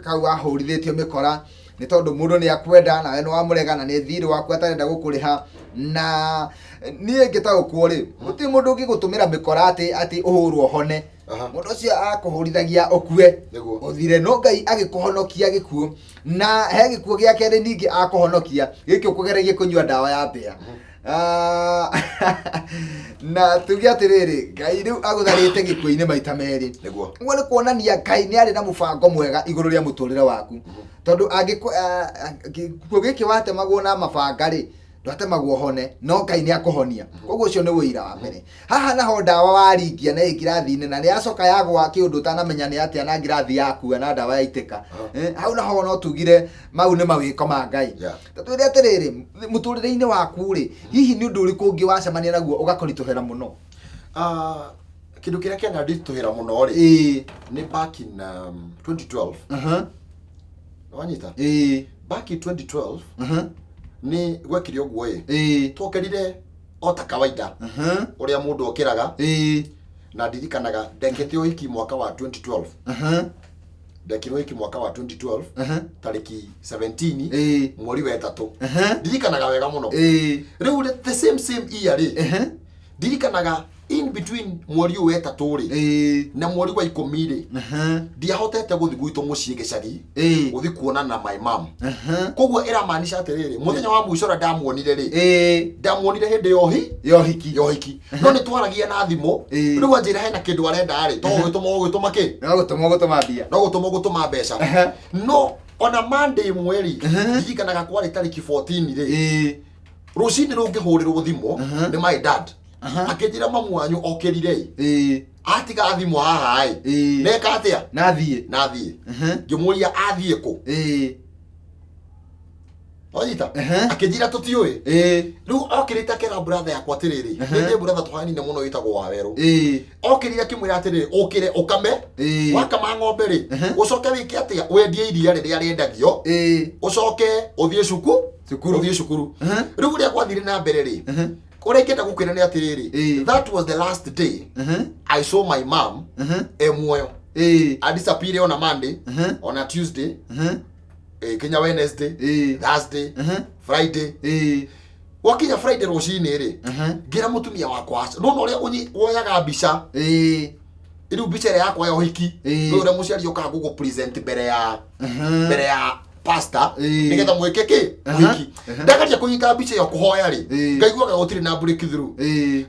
kau wahũrithĩtio mĩkora nĩ tondũ mũndũ nĩ akwenda nawe nĩ wamũrega na nĩ thirĩ waku atarenda gũkũrĩha na niĩ ngĩtaũkwo rĩ gũtirĩ mũndũ ũngĩgũtũmĩra mĩkora atĩ atĩ ũhũrwo hone Aha. mũndũ ũcio akũhũrithagia ũkue Nĩguo. ũthire no Ngai agĩkũhonokia gĩkuũ na he gĩkuũ gĩa kerĩ ningĩ akũhonokia gĩkĩ ũkũgeragia kũnyua ndawa ya mbĩa. Na tuge atĩrĩrĩ Ngai rĩu agũtharĩte gĩkuũ-inĩ maita merĩ. Nĩguo. Ũguo nĩ kuonania Ngai nĩ arĩ na mũbango mwega igũrũ rĩa mũtũrĩre waku tondũ gĩkuũ gĩkĩ watemagwo na mabanga rĩ ndwatemagwo hone no Ngai nĩ akũhonia koguo ũcio nĩ ũira wa mbere. Haha naho ndawa waringia na ĩ ngirathi-inĩ na nĩ yacoka yagwa kĩũndũ ũtanamenya nĩ atĩa na ngirathi yakua na ndawa yaitĩka. Hau naho no tugire mau nĩ mawĩko ma Ngai. Yeah. Ta twĩre atĩrĩrĩ mũtũrĩre-inĩ waku rĩ hihi nĩ ũndũ ũrĩkũ ũngĩ wacemania naguo ũgakũritũhĩra mũno? Kĩndũ kĩrĩa kĩananditũhĩra mũno rĩ nĩ back in 2012. Wanyita? Back in 2012 nĩ gwekire ũguo ĩ twokĩrire o ta kawaida ũrĩa mũndũ okĩraga na ndirikanaga ndekĩte ũhiki mwaka wa 2012 ndekire ũhiki mwaka wa 2012 tarĩki 17 mweri wa ĩtatũ ndirikanaga wega mũno rĩu the same same year rĩ ndirikanaga In between mweri ũyũ wetatũ rĩ na mweri wa 10 rĩ, ndiahotete gũthiĩ gwitũ mũciĩ gĩcagi, gũthiĩ kuonana na my mom. Koguo ĩramaanisha atĩrĩrĩ, mũthenya wa mũico ũrĩa ndamuonire rĩ, ndamuonire hĩndĩ ya ũhi Ya ũhiki. Ya ũhiki, no nĩ twaragia na thimũ. Rĩu anjĩra hena kĩndũ arenda rĩ, to gũgĩtũma ũgũtũma kĩ? No gũtũma ũgũtũma mbia. No gũtũma ũgũtũma mbeca. No ona Monday ĩmwe rĩ, ndirikanaga kwarĩ tarĩki 14 rĩ, rũcinĩ rũngĩhũrĩrwo thimũ nĩ my dad, akĩnjĩra mamu wanyu okĩrire ĩ, atiga thimũ haha ĩ, neka atĩa? Nathiĩ. Nathiĩ. Ngĩmũria athiĩ kũ. Wanyita? Akĩnjĩra tũtiũĩ. Rĩu okĩrĩte akĩra brother yakwa atĩrĩrĩ, nĩ brother tũhanine mũno wĩtagwo Wawerũ, okĩrire akĩmwĩra atĩrĩrĩ, ũkĩre ũkame. Wakama ng'ombe rĩ, ũcoke wĩke atĩa? Wendie iria rĩrĩa rĩendagio, ũcoke ũthiĩ cuku Cukuru. Ũthiĩ cukuru. Rĩu ũrĩa gwathire na mbere rĩ, ũrĩa ingĩenda gũkwĩra nĩ atĩrĩrĩ, that was the last day I saw my mom e muoyo. Adisappear ona Monday, ona Tuesday, kinya Wednesday, Thursday, Friday. Gwakinya Friday rũcinĩ rĩ, ngĩra mũtumia wakwa aca nona ũrĩa woyaga mbica. Rĩu mbica ĩrĩa yakwa ya ũhiki, rĩu ũrĩa mũciari ũkaga gũgũ present mbere ya pastor, nĩgetha mwĩke kĩ? Ũhiki. Ndagaria kũnyita mbica ĩyo kũhoya rĩ, ngaiguaga gũtirĩ na breakthrough.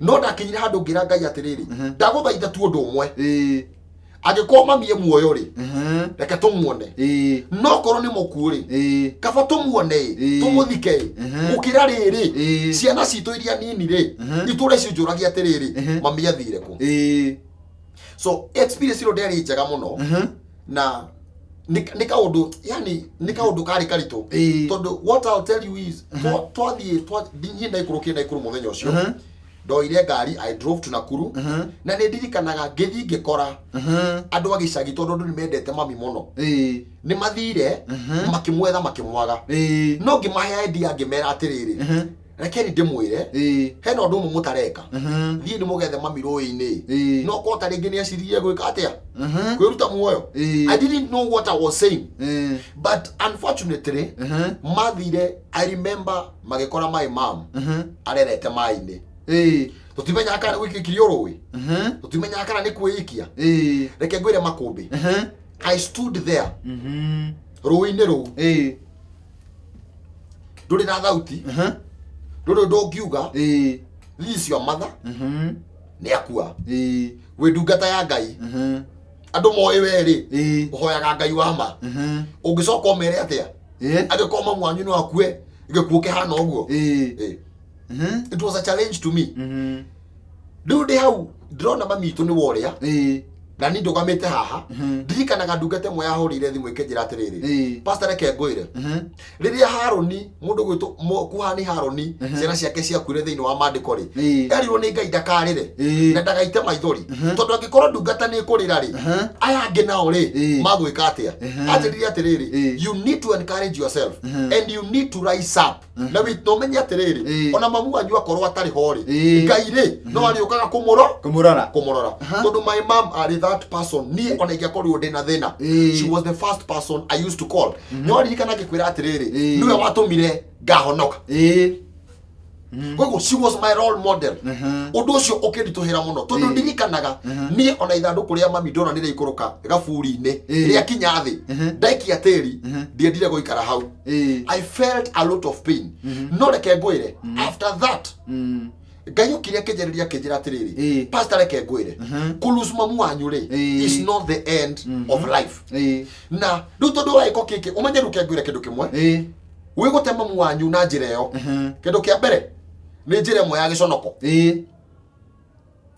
No ndakinyire handũ ngĩra Ngai atĩrĩrĩ, ndagũthaitha tu ũndũ ũmwe, angĩkorwo mami e muoyo rĩ, reke tũmuone, no korwo nĩ mũkuũ rĩ, kaba tũmuone ĩ, tũmũthike ĩ, gũkĩra rĩrĩ ciana citũ iria nini rĩ itũre cinjũragia atĩrĩrĩ, mami athire kũ? So experience ĩno ndĩarĩ njega mũno, na nĩ kaũndũ, yani nĩ kaũndũ karĩ karitũ, tondũ what I'll tell you is twathiĩ niĩ ndaikũrũkire Naikuru mũthenya ũcio, ndoire ngari, I drove to Nakuru, na nĩ ndirikanaga ngĩthiĩ ngĩkora andũ a gĩcagi, tondũ andũ nĩ mendete mami mũno, nĩ mathire makĩmwetha makĩmwaga. No ngĩmahe idea, ngĩmera atĩrĩrĩ, rekeni ndĩmwĩre, hena ũndũ ũmwe mũtareka. Thiĩ nĩ mũgethe mami rũĩ-inĩ. No korwo ta rĩngĩ nĩ aciririe gwĩka atĩa? Kwĩruta muoyo. I didn't know what I was saying, but unfortunately mathire, I remember magĩkora my mom arerete maĩ-inĩ. Tũtimenyaga kana gwĩkĩkirio rũĩ, tũtimenyaga kana nĩ kwĩikia. Reke ngwĩre makũmbĩ, I stood there rũĩ-inĩ rũu, ndũrĩ na thauti, ndũrĩ ũndũ ũngiuga. This is your mother, nĩ akua. Wĩ ndungata ya Ngai, andũ moĩ we rĩ, ũhoyaga Ngai wa ma. Ũngĩcoka ũmere atĩa angĩkorwo mamu wanyu no akue gĩkuũ kĩhana ũguo? It was a challenge to me. Rĩu ndĩ hau ndĩrona mami itũ nĩ worĩa, na niĩ ndũgamĩte haha. Ndirikanaga ndungata ĩmwe yahũrĩire thimũ ĩkĩnjĩra atĩrĩrĩ, "Pastor, reke ngwĩre, rĩrĩa Harũni, mũndũ gwĩtwo kuhani Harũni, ciana ciake ciakuire thĩinĩ wa maandĩko rĩ, erirwo nĩ Ngai ndakarĩre na ndagaite maithori, tondũ angĩkorwo ndungata nĩ ĩkũrĩra rĩ, aya angĩ nao rĩ, magwĩka atĩa?" Anjĩrire atĩrĩrĩ, "You need to encourage yourself and you need to rise up, na na ũmenye atĩrĩrĩ, ona mamu wanyu akorwo atarĩ ho rĩ, Ngai rĩ, no arĩũkaga kũmũro Kũmũrora. kũmũrora." Tondũ my mom arĩ that person, niĩ ona ingĩakorirwo ndĩ na thĩna, she was the first person I used to call. No ririkana ngĩkwĩra atĩrĩrĩ, nĩwe watũmire ngahonoka. Koguo she was my role model. Ũndũ ũcio ũkĩnditũhĩra mũno, tondũ ndirikanaga niĩ ona ithandũkũ rĩa mami ndona nĩ rĩaikũrũka gaburi-inĩ, rĩakinya thĩ, ndaikia tĩri, ndiendire gũikara hau. I felt a lot of pain. No reke ngwĩre, after that Ngai okire akĩnjarĩria, akĩnjĩra atĩrĩrĩ, "Pastor, reke ngwĩre, kũlose mamu wanyu rĩ, is not the end of life." Na rĩu tondũ wa gĩko gĩkĩ, ũmenye rĩu ke ngwĩre kĩndũ kĩmwe, wĩgũte mamu wanyu na njĩra ĩyo, kĩndũ kĩa mbere nĩ njĩra ĩmwe ya gĩconoko,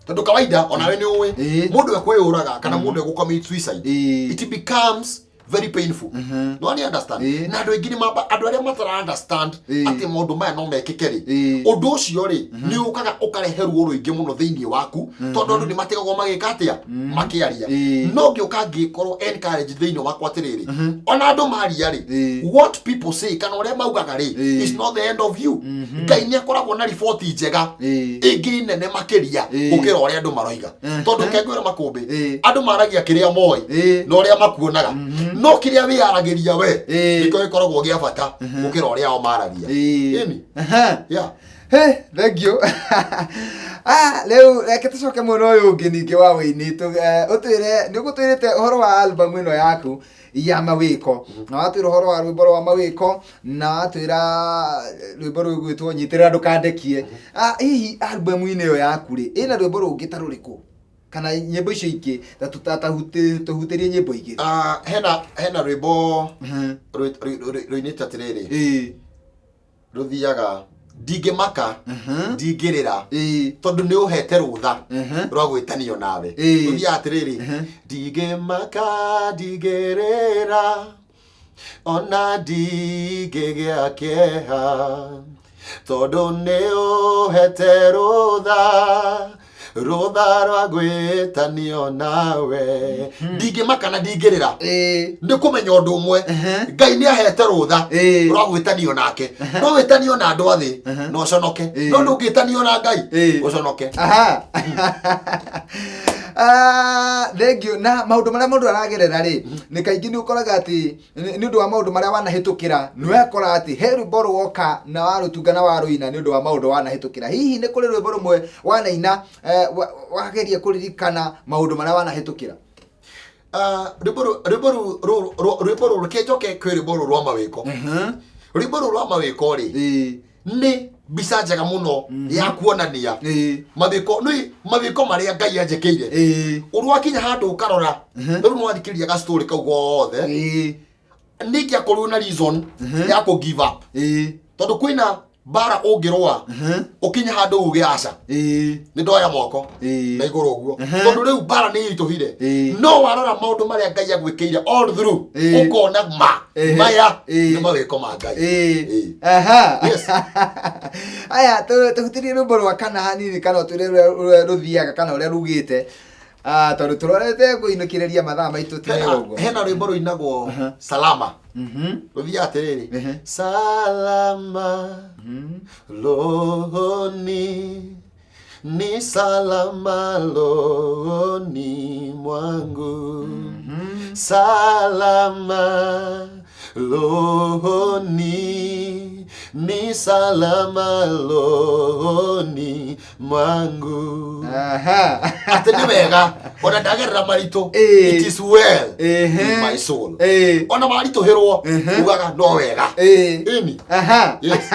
tondũ kawaida onawe nĩ ũĩ, mũndũ ekwĩyũraga kana mũndũ egũcommit suicide, it becomes very painful. No nĩ understand. Na andũ aingĩ nĩ mamba, andũ arĩa matara understand atĩ maũndũ maya no mekĩke rĩ, ũndũ ũcio rĩ, nĩ ũkaga ũkarehe ruo rũingĩ mũno thĩinĩ waku, tondũ andũ nĩ matigagwo magĩka atĩa? Makĩaria. No ngĩũka ngĩkorwo encourage thĩinĩ wakwa atĩrĩrĩ, ona andũ maria rĩ, what people say kana ũrĩa maugaga rĩ, is not the end of you. Ngai nĩ akoragwo na riboti njega ĩngĩ nene makĩria gũkĩra ũrĩa andũ maroiga, tondũ kengwĩra makũmbĩ, andũ maragia kĩrĩa moĩ na ũrĩa makuonaga, no kĩrĩa wĩyaragĩria we nĩkĩo gĩkoragwo gĩa bata gũkĩra ũrĩa o maragia. Ĩni. Yeah. Hey, thank you. Ah, rĩu reke tũcoke mwena ũyũ ũngĩ ningĩ wa wĩini. Ũtwĩre nĩ ũgũtwĩrĩte ũhoro wa album ĩno yaku ya mawĩko, na watwĩra ũhoro wa rwĩmbo rwa mawĩko, na watwĩra rwĩmbo rũgwĩtwo nyitĩrĩra ndũkandekie. Ah, hihi album-inĩ ĩyo yaku rĩ, ĩna rwĩmbo rũngĩ ta rũrĩkũ kana nyĩmbo icio ingĩ ta tũhutĩrie nyĩmbo igĩrĩ? Ah, hena rwĩmbo rũinĩte atĩrĩrĩ, rũthiaga ndingĩmaka, ndingĩrĩra, tondũ nĩ ũhete rũtha rwa gwĩtanio nawe. Rũthiaga atĩrĩrĩ, ndingĩmaka, ndingĩrĩra, ona ndingĩgĩa kĩeha, tondũ nĩ ũhete rũtha rwa gwĩtanio nawe. Ndingĩmaka na ndingĩrĩra, nĩ kũmenya ũndũ ũmwe, Ngai nĩ ahete rũtha rwa gwĩtanio nake. No wĩtanio na andũ a thĩ na ũconoke, no ndũngĩtanio na Ngai ũconoke. Aha. Ah, thank you. Na maũndũ marĩa mũndũ aragerera rĩ, nĩ kaingĩ nĩ ũkoraga atĩ nĩ ũndũ wa maũndũ marĩa wanahĩtũkĩra, nĩ wekora atĩ he rwĩmbo rwoka na warũtunga na warũina nĩ ũndũ wa maũndũ wanahĩtũkĩra. Hihi nĩ kũrĩ rwĩmbo rũmwe wanaina wageria kũririkana maũndũ marĩa wanahĩtũkĩra? Ah, rwĩmbo rũrũ, reke njoke kwĩ rwĩmbo rũrũ rwa mawĩko. Rwĩmbo rũrũ rwa mawĩko rĩ, nĩ mbica njega mũno ya kuonania mawĩko, nĩ mawĩko marĩa Ngai anjĩkĩire. Ũrĩa wakinya handũ ũkarora rĩu nĩ wathikĩrĩria ga story kau gothe, nĩ ingĩakorirwo na reason ya kũ give up, tondũ kwĩna mbara ũngĩrũa ũkinye handũ uge aca, nĩ ndoya moko na igũrũ ũguo, tondũ rĩu mbara nĩ ĩritũhire. No warora maũndũ marĩa Ngai agwĩkĩire all through, ũkona ma maya nĩ mawĩko ma Ngai. Aha. Yes. Aya, tũhutĩrie rwĩmbo rwa kana hanini, kana ũtwĩre ũrĩa rũthiaga kana ũrĩa rugĩte. Ah, tondũ tũrorete kũinũkĩrĩria mathaa maitũ ti wega ũguo. Hena rwĩmbo rũinagwo Salama, rũthiaga atĩrĩrĩ, salama rohoni, ni salama rohoni mwangu, salama rohoni, ni salama rohoni mwangu. Atĩ nĩ wega ona ndagerera maritũ, it is well with my soul. Ona maritũhĩrwo, ugaga no wega. Ĩni. Yes.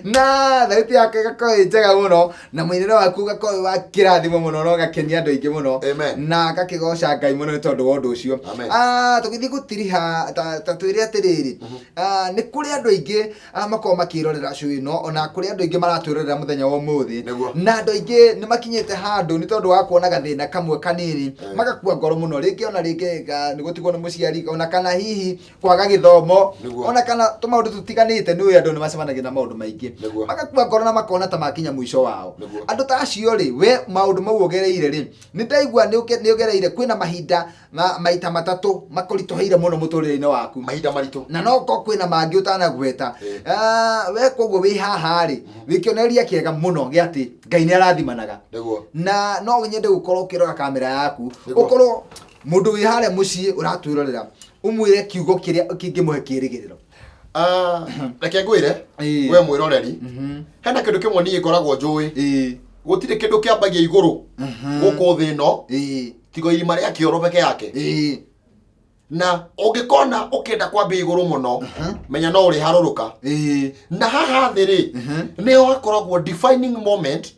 Na thauti yake ĩgakorwo ĩ njega mũno, na mũinĩre waku ũgakorwo wĩ wa kĩrathimo mũno, na ũgakenia andũ aingĩ mũno. Amen. Na agakĩgoca Ngai mũno nĩ tondũ wa ũndũ ũcio. Amen. Ah, tũgĩthiĩ gũtiriha, ta twĩre atĩrĩrĩ, ah, nĩ kũrĩ andũ aingĩ, ah, makoragwo makĩrorera show ĩno, ona kũrĩ andũ aingĩ maratwĩrorera mũthenya wa ũmũthĩ. Na andũ aingĩ nĩ makinyĩte handũ nĩ tondũ wa kuona gathĩna kamwe kanini, magakua ngoro mũno, rĩngĩ ona rĩngĩ nĩ gũtigwo nĩ mũciari, ona kana hihi kwaga gĩthomo, ona kana tũmaũndũ tũtiganĩte. Nĩ ũĩ andũ nĩ macemanagia na maũndũ maingĩ, magakua ngoro na makona ta makinya mũico wao. Andũ ta acio rĩ, we maũndũ mau ũgereire rĩ, nĩ ndaigua nĩ ũgereire kwĩna mahinda maita matatũ makũritũhĩire mũno mũtũrĩre-inĩ waku. Mahinda maritũ. Na no ko kwĩna mangĩ ũtanagweta. Ah, we koguo wĩ haha rĩ, wĩ kĩonereria kĩega mũno gĩa atĩ Ngai nĩ arathimanaga. Na no nyende gũkorwo ũkĩrora kamera yaku, ũkorwo mũndũ wĩ harĩa mũciĩ ũratwĩrorera, ũmwĩre kiugo kĩrĩa kĩngĩmũhe kĩĩrĩgĩrĩro. Ah, reke ngwĩre, we mwĩroreri, hena kĩndũ kĩmwe niĩ ngoragwo njũĩ, gũtirĩ kĩndũ kĩambagia igũrũ gũkũ thĩ ĩno tiga irima rĩa kĩoro peke yake. Na ũngĩkona ũkĩenda kwambia igũrũ mũno, menya no ũrĩharũrũka. Na haha thĩ rĩ, nĩho hakoragwo defining moment.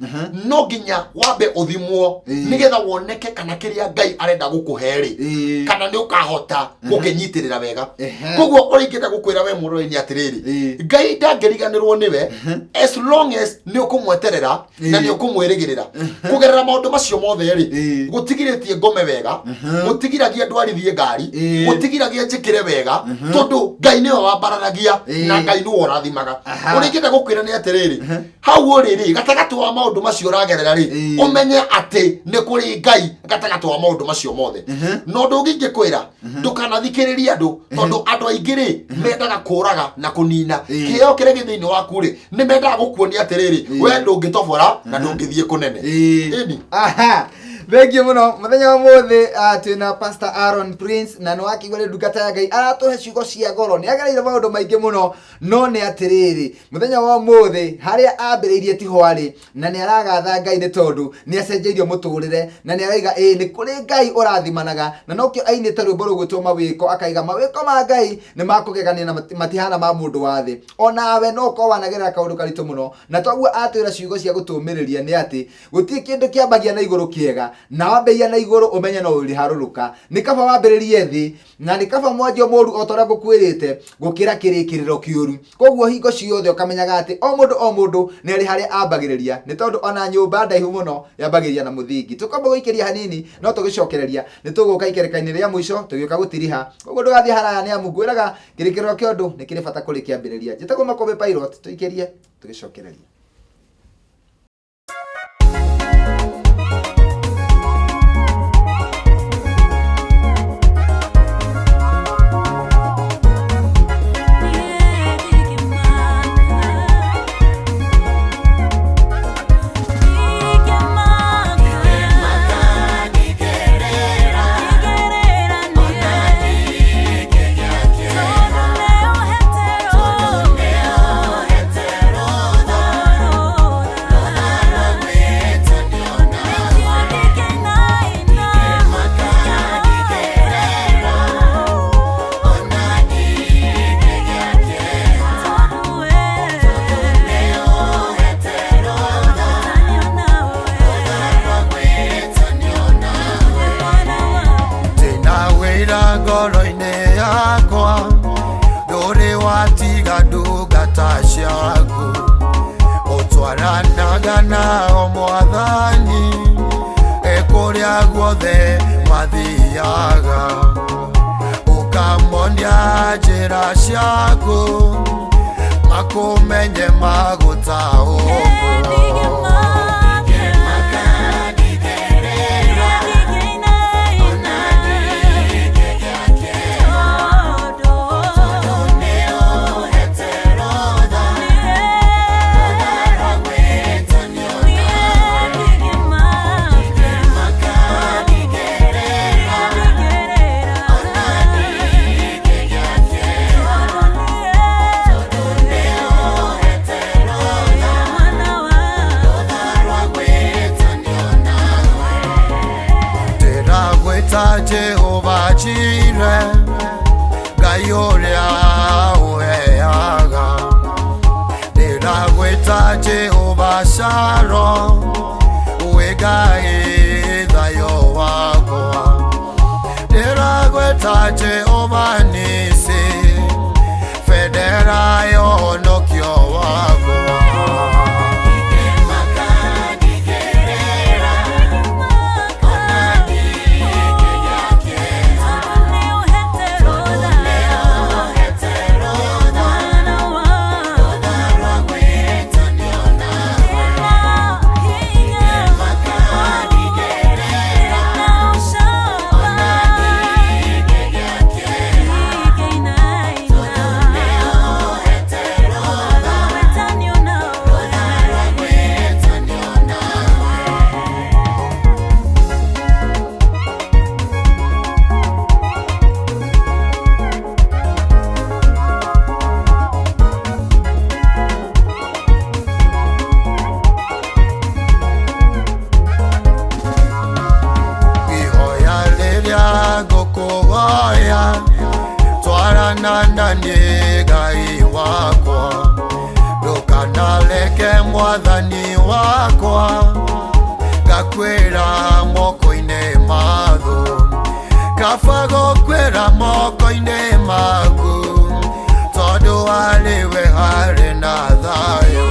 No nginya wambe ũthimwo nĩgetha woneke kana kĩrĩa Ngai arenda gũkũhe rĩ, kana nĩ ũkahota gũkĩnyitĩrĩra wega. Koguo ũrĩa ingĩenda gũkwĩra we mũrori nĩ atĩrĩrĩ, Ngai ndangĩriganĩrwo nĩwe as long as nĩ ũkũmweterera na nĩ ũkũmwĩrĩgĩrĩra kũgerera maũndũ macio mothe rĩ. Gũtigirĩtie ngome wega, gũtigiragia ndwarithie ngari, gũtigiragia njĩkĩre wega, tondũ Ngai nĩwe wambararagia na Ngai nĩwe ũrathimaga. Ũrĩa ingĩenda gũkwĩra nĩ atĩrĩrĩ, hau ũrĩ rĩ, gatagatĩ wa maũndũ macio ũragerera rĩ, ũmenye atĩ nĩ kũrĩ Ngai gatagatĩ wa maũndũ macio mothe. Na ũndũ ũngĩ ingĩkwĩra, ndũkanathikĩrĩrie andũ, tondũ andũ aingĩ rĩ, mendaga kũraga na kũnina kĩheo kĩrĩa gĩ thĩinĩ waku rĩ. Nĩ mendaga gũkuonia atĩrĩrĩ, we ndũngĩtobora na ndũngĩthiĩ kũnene. Ĩni. Aha. Thengiũ mũno mũthenya wa mũthĩ twĩna Pastor Aaron Prince na nĩ wakĩigua nĩ ndungata ya Ngai aratũhe ciugo cia goro. Nĩ agereire maũndũ maingĩ mũno, no nĩ atĩrĩrĩ, mũthenya wa ũmũthĩ harĩa ambĩrĩirie tiho arĩ, na nĩ aragatha Ngai nĩ tondũ nĩ acenjeirio mũtũrĩre, na nĩ araiga ĩĩ nĩ kũrĩ Ngai ũrathimanaga, na nokĩo ainĩte rwĩmbo rũgwĩtwo mawĩko, akaiga mawĩko ma Ngai nĩ makũgegania na matihana ma mũndũ wa thĩ. Onawe no ũkorwo wanagerera kaũndũ karitũ mũno, na toguo atwĩra ciugo cia gũtũmĩrĩria nĩ atĩ gũtirĩ kĩndũ kĩambagia na igũrũ kĩega, na wambĩrĩria na igũrũ ũmenye no ũrĩharũrũka. Nĩ kaba wambĩrĩrie thĩ, na nĩ kaba mwanjio mũru o ta ũrĩa ngũkwĩrĩte gũkĩra kĩrĩkĩrĩro kĩũru. Koguo hingo ciothe ũkamenyaga atĩ o mũndũ o mũndũ nĩ arĩ harĩa ambagĩrĩria, nĩ tondũ ona nyũmba ndaihu mũno yambagĩrĩria na mũthingi. Tũkwamba gũikĩria hanini, no tũgĩcokereria nĩ tũgũka ikereka-inĩ rĩa mũico tũgĩũka gũtiriha. Koguo ndũgathiĩ haraya, nĩ amu ngwĩraga kĩrĩkĩrĩro kĩa ũndũ nĩ kĩrĩ bata kũrĩ kĩambĩrĩria. Njĩtagwo Makũmbĩ Pilot, tũikĩrie tũgĩcokereria. Ndĩna wĩra ngoro-inĩ yakwa, ndũrĩ watiga ndungata ciaku, ũtwaranaga nao Mwathani kũrĩa guothe mathiaga, ũkamonia njĩra ciaku, makũmenye magũtaũkwo. Ndĩragwĩta Jehova Jire, Ngai ũrĩa ũheaga. Ndĩragwĩta Jehova Sharon, wĩ Ngai thayũ wakwa. Ndĩragwĩta Jehova Nisi, bendera ya ũhonokio wakwa. Ihoya rĩrĩa ngũkũhoya, twarana na niĩ Ngai wakwa, ndũkanareke Mwathani wakwa ngakwĩra moko-inĩ ma thũ, kaba gũkwĩra moko-inĩ maku, tondũ harĩ we harĩ na thayũ.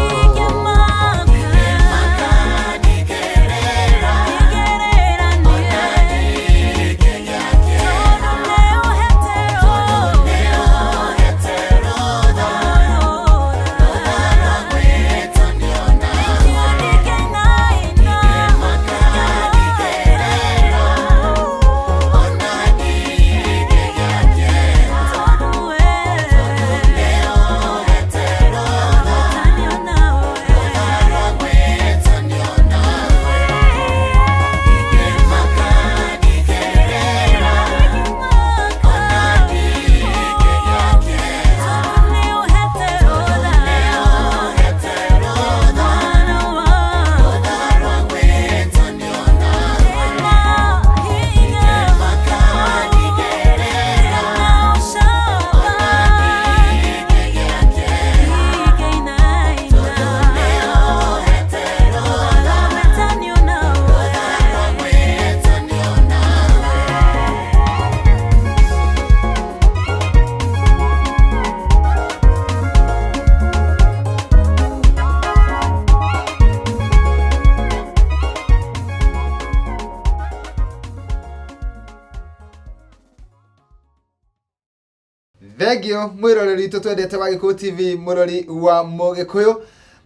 Thengio mwĩroreri witũ twendete wa Gĩkũyũ TV, mũrori wa Mũgĩkũyũ.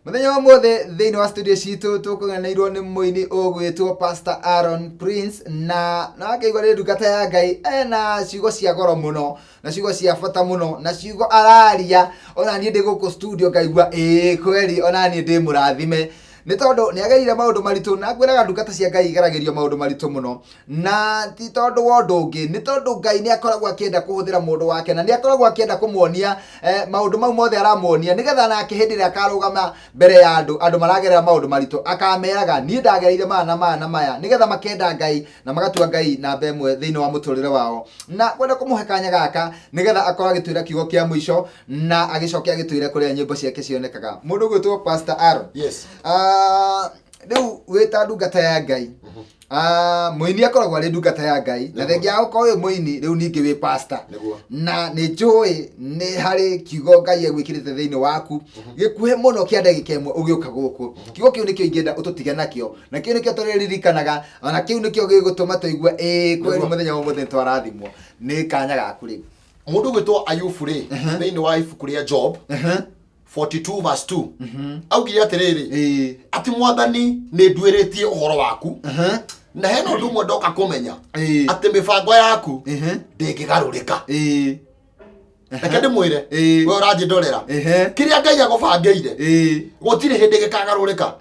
Mũthenya wa ũmũthĩ thĩinĩ wa studio citũ tũkũganĩirwo nĩ mũini ũgwĩtwo Pastor Aaron Prince, na akĩigua nĩ ndungata ya Ngai ena ciugo cia goro mũno na ciugo cia bata mũno na ciugo araria ona niĩ ndĩ gũkũ studio ngaigua ĩĩ kweri ona niĩ ndĩ mũrathime, nĩ tondũ nĩ agereire maũndũ maritũ, na ngwĩraga ndungata cia Ngai igeragĩrio maũndũ maritũ mũno, na ti tondũ wa ũndũ ũngĩ, nĩ tondũ Ngai nĩ akoragwo akĩenda kũhũthĩra mũndũ wake, na nĩ akoragwo akĩenda kũmuonia maũndũ mau mothe aramuonia, nĩgetha nake hĩndĩ ĩrĩa akarũgama mbere ya andũ, andũ maragerera maũndũ maritũ, akameraga niĩ ndagereire maya na maya na maya, nĩgetha makenda Ngai na magatua Ngai namba ĩmwe thĩinĩ wa mũtũrĩre wao. Na kwenda kũmũhe kanya gaka nĩgetha akorwo agĩtwĩra kiugo kĩa mũico na agĩcoke agĩtwĩre kũrĩa nyĩmbo ciake cionekaga. Mũndũ ũgwĩtwo Pastor Aaron. Yes. Rĩu wĩ ta ndungata ya Ngai, mũini akoragwo arĩ ndungata ya Ngai, na thengia ya gũkorwo wĩ mũini, rĩu ningĩ wĩ pastor. Nĩguo. Na nĩ njũĩ nĩ harĩ kiugo Ngai egwĩkĩrĩte thĩinĩ waku gĩkuhĩ mũno kĩa ndagĩka ĩmwe ũgĩũka gũkũ. Kiugo kĩu nĩkĩo ingĩenda ũtũtige nakĩo, na kĩu nĩkĩo tũrĩririkanaga, ona kĩu nĩkĩo gĩgũtũma tũigue ĩĩ kweri Nĩguo. mũthenya wa ũmũthĩ nĩtwarathimwo. Nĩ kanya gaku rĩu. Mũndũ ũgwĩtwo Ayubu rĩ, thĩinĩ wa ibuku rĩa Job 42 verse 2, augire atĩrĩrĩ, atĩ Mwathani, nĩ nduĩrĩtie ũhoro waku, na hena ũndũ ũmwe ndoka kũmenya, atĩ mĩbango yaku ndĩngĩgarũrĩka. Reke ndĩmwĩre, we ũranjĩndorera, kĩrĩa Ngai agũbangĩire gũtirĩ hĩndĩ gĩkagarũrĩka.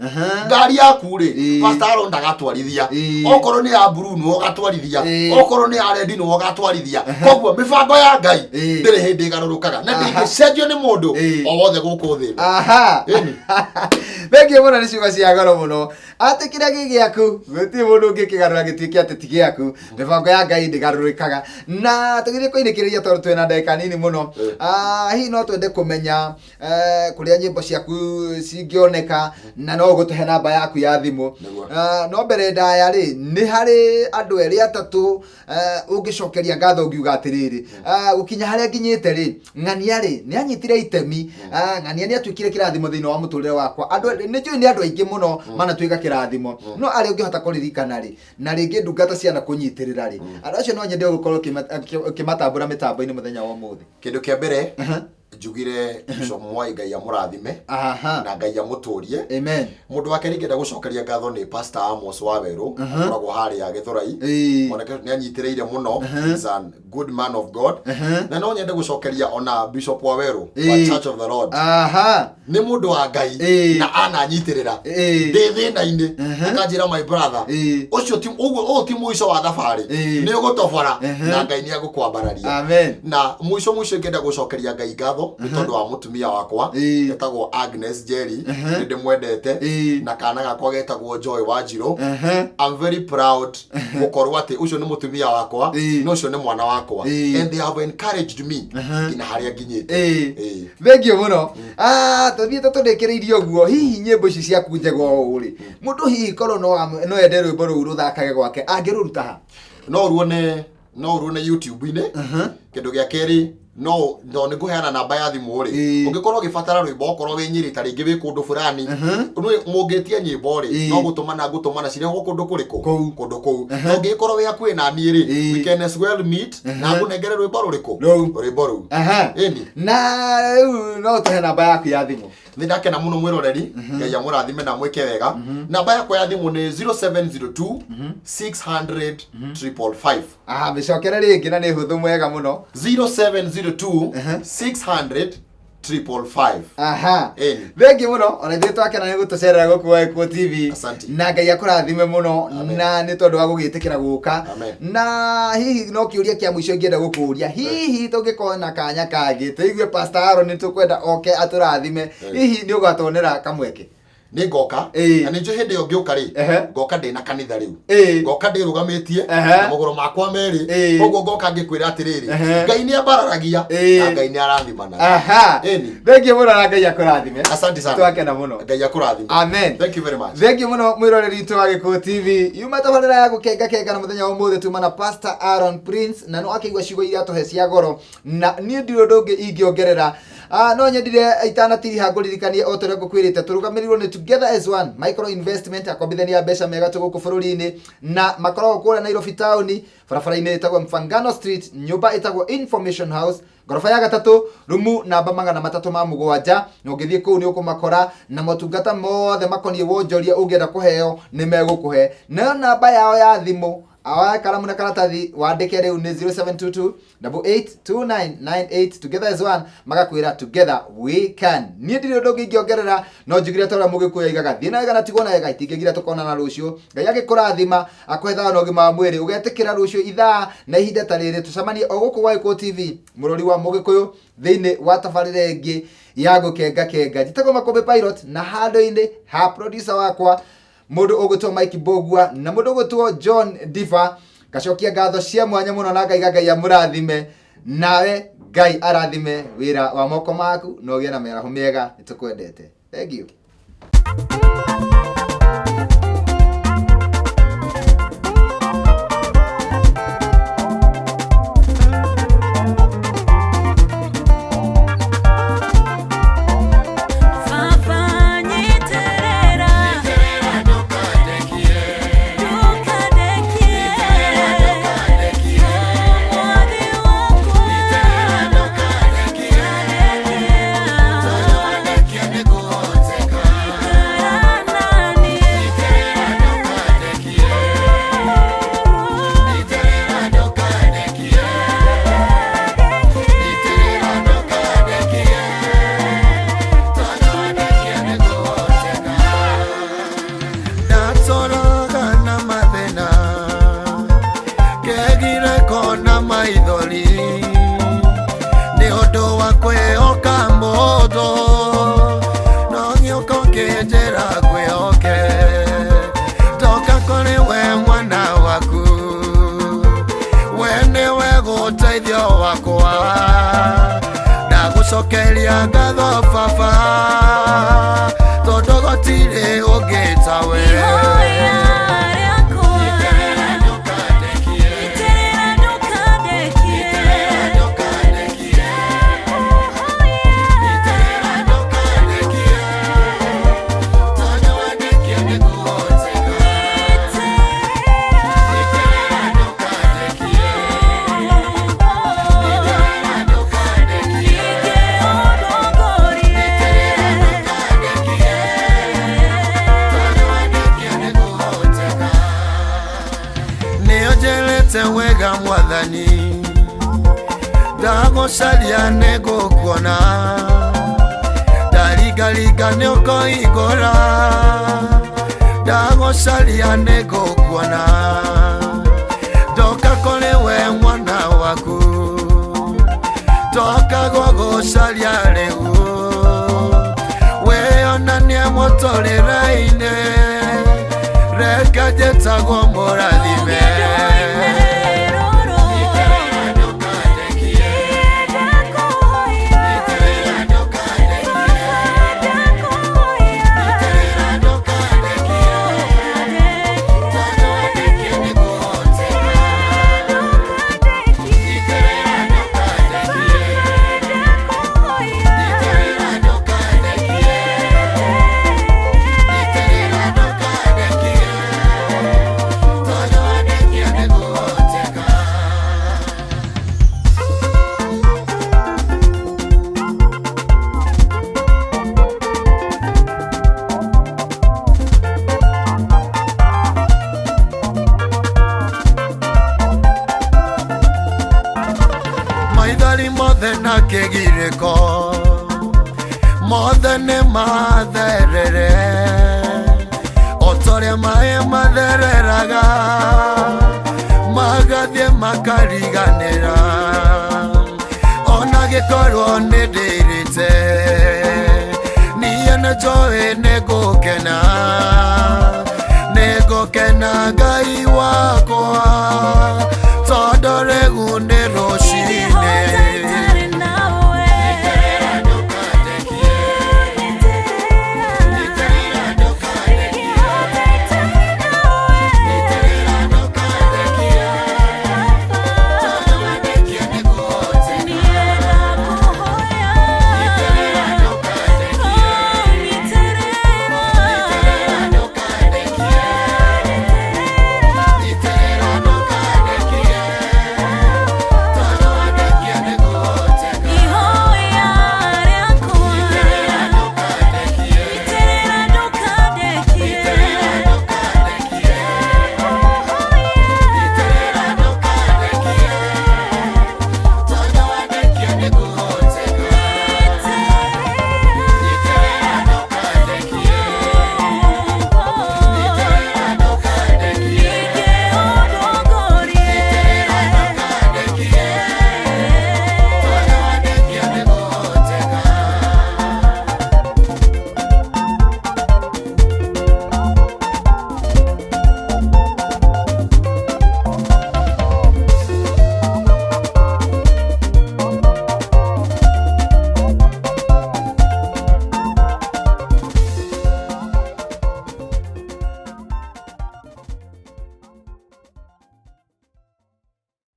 Ngari yaku rĩ, Pastor Aaron ndagatwarithia. Okorwo nĩ ya blue nĩwe ũgatwarithia, okorwo nĩ ya red nĩwe ũgatwarithia. Koguo mĩbango ya Ngai ndĩrĩ hĩndĩ ĩgarũrũkaga na ndĩngĩcenjio nĩ mũndũ o wothe gũkũ thĩ ĩno. Aha. Ĩni. Thengiũ mũno, nĩ ciugo cia goro mũno, atĩ kĩrĩa gĩ gĩaku gũtirĩ mũndũ ũngĩkĩgarũra gĩtuĩke atĩ ti gĩaku. Mĩbango ya Ngai ndĩgarũrĩkaga. Na tũgĩthiĩ kũinĩkĩrĩria, tondũ twĩna ndagĩka nini mũno, hihi no twende kũmenya kũrĩa nyĩmbo ciaku cingĩoneka, na no ũgũtũhe namba yaku ya thimũ. Nĩguo. No mbere ndaya rĩ, nĩ harĩ andũ erĩ atatũ ũngĩcokeria ngatho ũngiuga atĩrĩrĩ, gũkinya harĩa nginyĩte rĩ, ng'ania rĩ nĩ anyitire itemi, ng'ania nĩ atuĩkire kĩrathimo thĩinĩ wa mũtũrĩre wakwa. Andũ nĩ njũĩ nĩ andũ aingĩ mũno manatuĩka kĩrathimo, no arĩa ũngĩhota kũririkana rĩ, na rĩngĩ ndungata ciana kũnyitĩrĩra rĩ, andũ acio no nyende gũkorwo ũkĩmatambũra mĩtambo-inĩ mũthenya wa ũmũthĩ. Kĩndũ kĩa mbere njugire, Bishop Mwai, Ngai amũrathime na Ngai amũtũrie. Amen. Mũndũ wa kerĩ ingĩenda gũcokeria ngatho nĩ Pastor Amos wa Werũ, akoragwo harĩa Gĩthũrai. Mwanake nĩ anyitĩrĩire mũno. He's a good man of God. Na no nyende gũcokeria ona Bishop wa Werũ wa Church of the Lord. Nĩ mũndũ wa Ngai na ananyitĩrĩra ndĩ thĩna-inĩ, akanjĩra, "My brother, ũcio ti ũguo, ũyũ ti mũico wa thabarĩ, nĩ ũgũtobora na Ngai nĩ egũkwambararia." Amen. Na mũico mũico ingĩenda gũcokeria Ngai ngatho nĩ tondũ wa mũtumia wakwa etagwo Agnes Jerry, nĩ ndĩmwendete, na kana gakwa getagwo Joy Wanjirũ. I'm very proud gũkorwo atĩ ũcio nĩ mũtumia wakwa na ũcio nĩ mwana wakwa, and they have encouraged me nginya harĩa nginyĩte. Thengio mũno. Tũthiĩte tũrĩkĩrĩirie ũguo, hihi nyĩmbo ici ciaku njega ũũ rĩ, mũndũ hihi korwo no ende rwĩmbo rũu rũthakage gwake, angĩrũruta ha? No ũruone YouTube-inĩ. Kĩndũ gĩa kerĩ, no nĩ ngũheana namba ya thimũ rĩ, ũngĩkorwo ũgĩbatara rwĩmbo, okorwo wĩ Nyĩrĩ ta rĩngĩ, wĩ kũndũ fulani, mũngĩtia nyĩmbo rĩ, no gũtũmana ngũtũmana cirehwo kũndũ kũrĩkũ? Kũu. Kũndũ kũu. Na ũngĩgĩkorwo wĩ hakuhĩ na niĩ rĩ, we can as well meet na ngũnengere rwĩmbo rũrĩkũ? Rũu. Rwĩmbo rũu. Ĩni. Na rĩu no ũtũhe namba yaku ya thimũ. Nĩ ndakena mũno mwĩroreri, Ngai amũrathime na mwĩke wega. Namba yakwa ya thimũ nĩ 0702 600 555. Mĩcokere rĩngĩ, na nĩ hũthũ mwega mũno. 0702 600 555. Ĩni. Thengi mũno, ona ithuĩ twakena nĩ gũtũcerera gũkũ wa Gĩkũyũ TV. Asante. Na Ngai akũrathime mũno. Amen. Na nĩ tondũ wa gũgĩtĩkĩra gũka. Amen. Na hihi no kĩũria kĩa mũico ingĩenda gũkũria, hihi tũngĩkorwo na kanya kangĩ tũigue Pastor Aaron nĩ tũkwenda oke atũrathime, hihi nĩ ũgatuonera kamweke? Nĩ ngoka. Na nĩ njũĩ hĩndĩ ĩyo ngĩũka rĩ, ngoka ndĩ na kanitha rĩu, ngoka ndĩrũgamĩtie na magũrũ makwa merĩ. Koguo ngoka ngĩkwĩra atĩrĩrĩ, Ngai nĩ ambararagia na Ngai nĩ arathimana. Ĩni. Thengiũ mũno na Ngai akũrathime. Asante sana. Twakena mũno. Ngai akũrathime. Amen. Thank you very much. Thengiũ mũno mwĩroreri witũ wa Gĩkũyũ TV. Yuma tabarĩra ya gũkenga kenga, na mũthenya wa ũmũthĩ tuma na Pastor Aaron Prince, na no akĩigua ciugo iria atũhe cia goro, na niĩ ndirĩ ũndũ ũngĩ ingĩongerera. No nyendire itanatiriha ngũririkanie o ta ũrĩa ngũkwĩrĩte, tũrũgamĩrĩirwo nĩ Together as One Micro Investment, akombithania mbeca mega tũ gũkũ bũrũri-inĩ, na makoragwo kũrĩa Nairobi taũni, barabara-inĩ ĩtagwo Mfangano Street, nyũmba ĩtagwo Information House. Ngoroba ya gatatũ, rumu namba 307, na ũngĩthiĩ kũu nĩ ũkũmakora na motungata mothe makoniĩ wonjoria ũngĩenda kũheo nĩ megũkũhe. Nayo namba yao ya thimũ, awa karamu na karatathi wandĩke rĩu nĩ 0722 882998. Together as one, magakwĩra together we can. Niĩ ndirĩ ũndũ ũngĩ ingĩongerera, no njugire ta ũrĩa mũgĩkũyũ aigaga, thiĩ na wega na tigwo na wega, itingĩgira tũkonana rũciũ. Ngai agĩkũrathima, akũhe thayũ na ũgima wa mwĩrĩ, ũgetĩkĩra rũciũ ithaa na ihinda ta rĩrĩ tũcemanie o gũkũ gwa Gĩkũyũ TV, mũrori wa mũgĩkũyũ, thĩinĩ wa tabarĩra ĩngĩ ya gũkenga kenga. Njĩtagwo Makũmbĩ Pilot, na handũ-inĩ ha producer wakwa mũndũ ũgwĩtwo Mike Mbũgua na mũndũ ũgwĩtwo John Diva, ngacokia ngatho cia mwanya mũno na ngaiga Ngai amũrathime, nawe Ngai arathime wĩra wa moko maku na ũgĩe na mĩaraho mĩega. Nĩ tũkwendete. Thank you. Baba nyiterera, ndukandekie, mwathi wakwa, ikara naniĩ. Ndatũraga na mathĩna, ngegire kona maithori nĩ ũndũ wa kwĩhoka mũndũ, no ngĩũka ũkĩnjĩra ngwĩhoke. Ndoka kũrĩ we mwana waku, we nĩwe gũteithio wakwa, ndagũcokeria ngatho baba, tondũ gũtirĩ ũngĩ tawe. Ihoya rĩakwa, iterera ndũkandekie, Nĩũnjĩrĩte wega mwathani, ndagũcaria nĩngũkuona, ndaringaringa nĩũkũhingũra, ndagũcaria nĩngũkuona. Ndoka kũrĩ we mwana waku, ndoka gũgũcaria rĩu, wĩonanie mũtũrĩre-inĩ, reke njĩtagwo mũrathime. Maithori mothe na kĩgirĩko mothe nĩ matherere, o ta ũrĩa maĩ mathereraga magathiĩ makariganĩra, ona gĩkorwo nĩ ndĩrĩte, niĩ nĩ njũĩ nĩ ngũkena, nĩ ngũkena Ngai wakwa, tondũ rĩu nĩ rũciinĩ.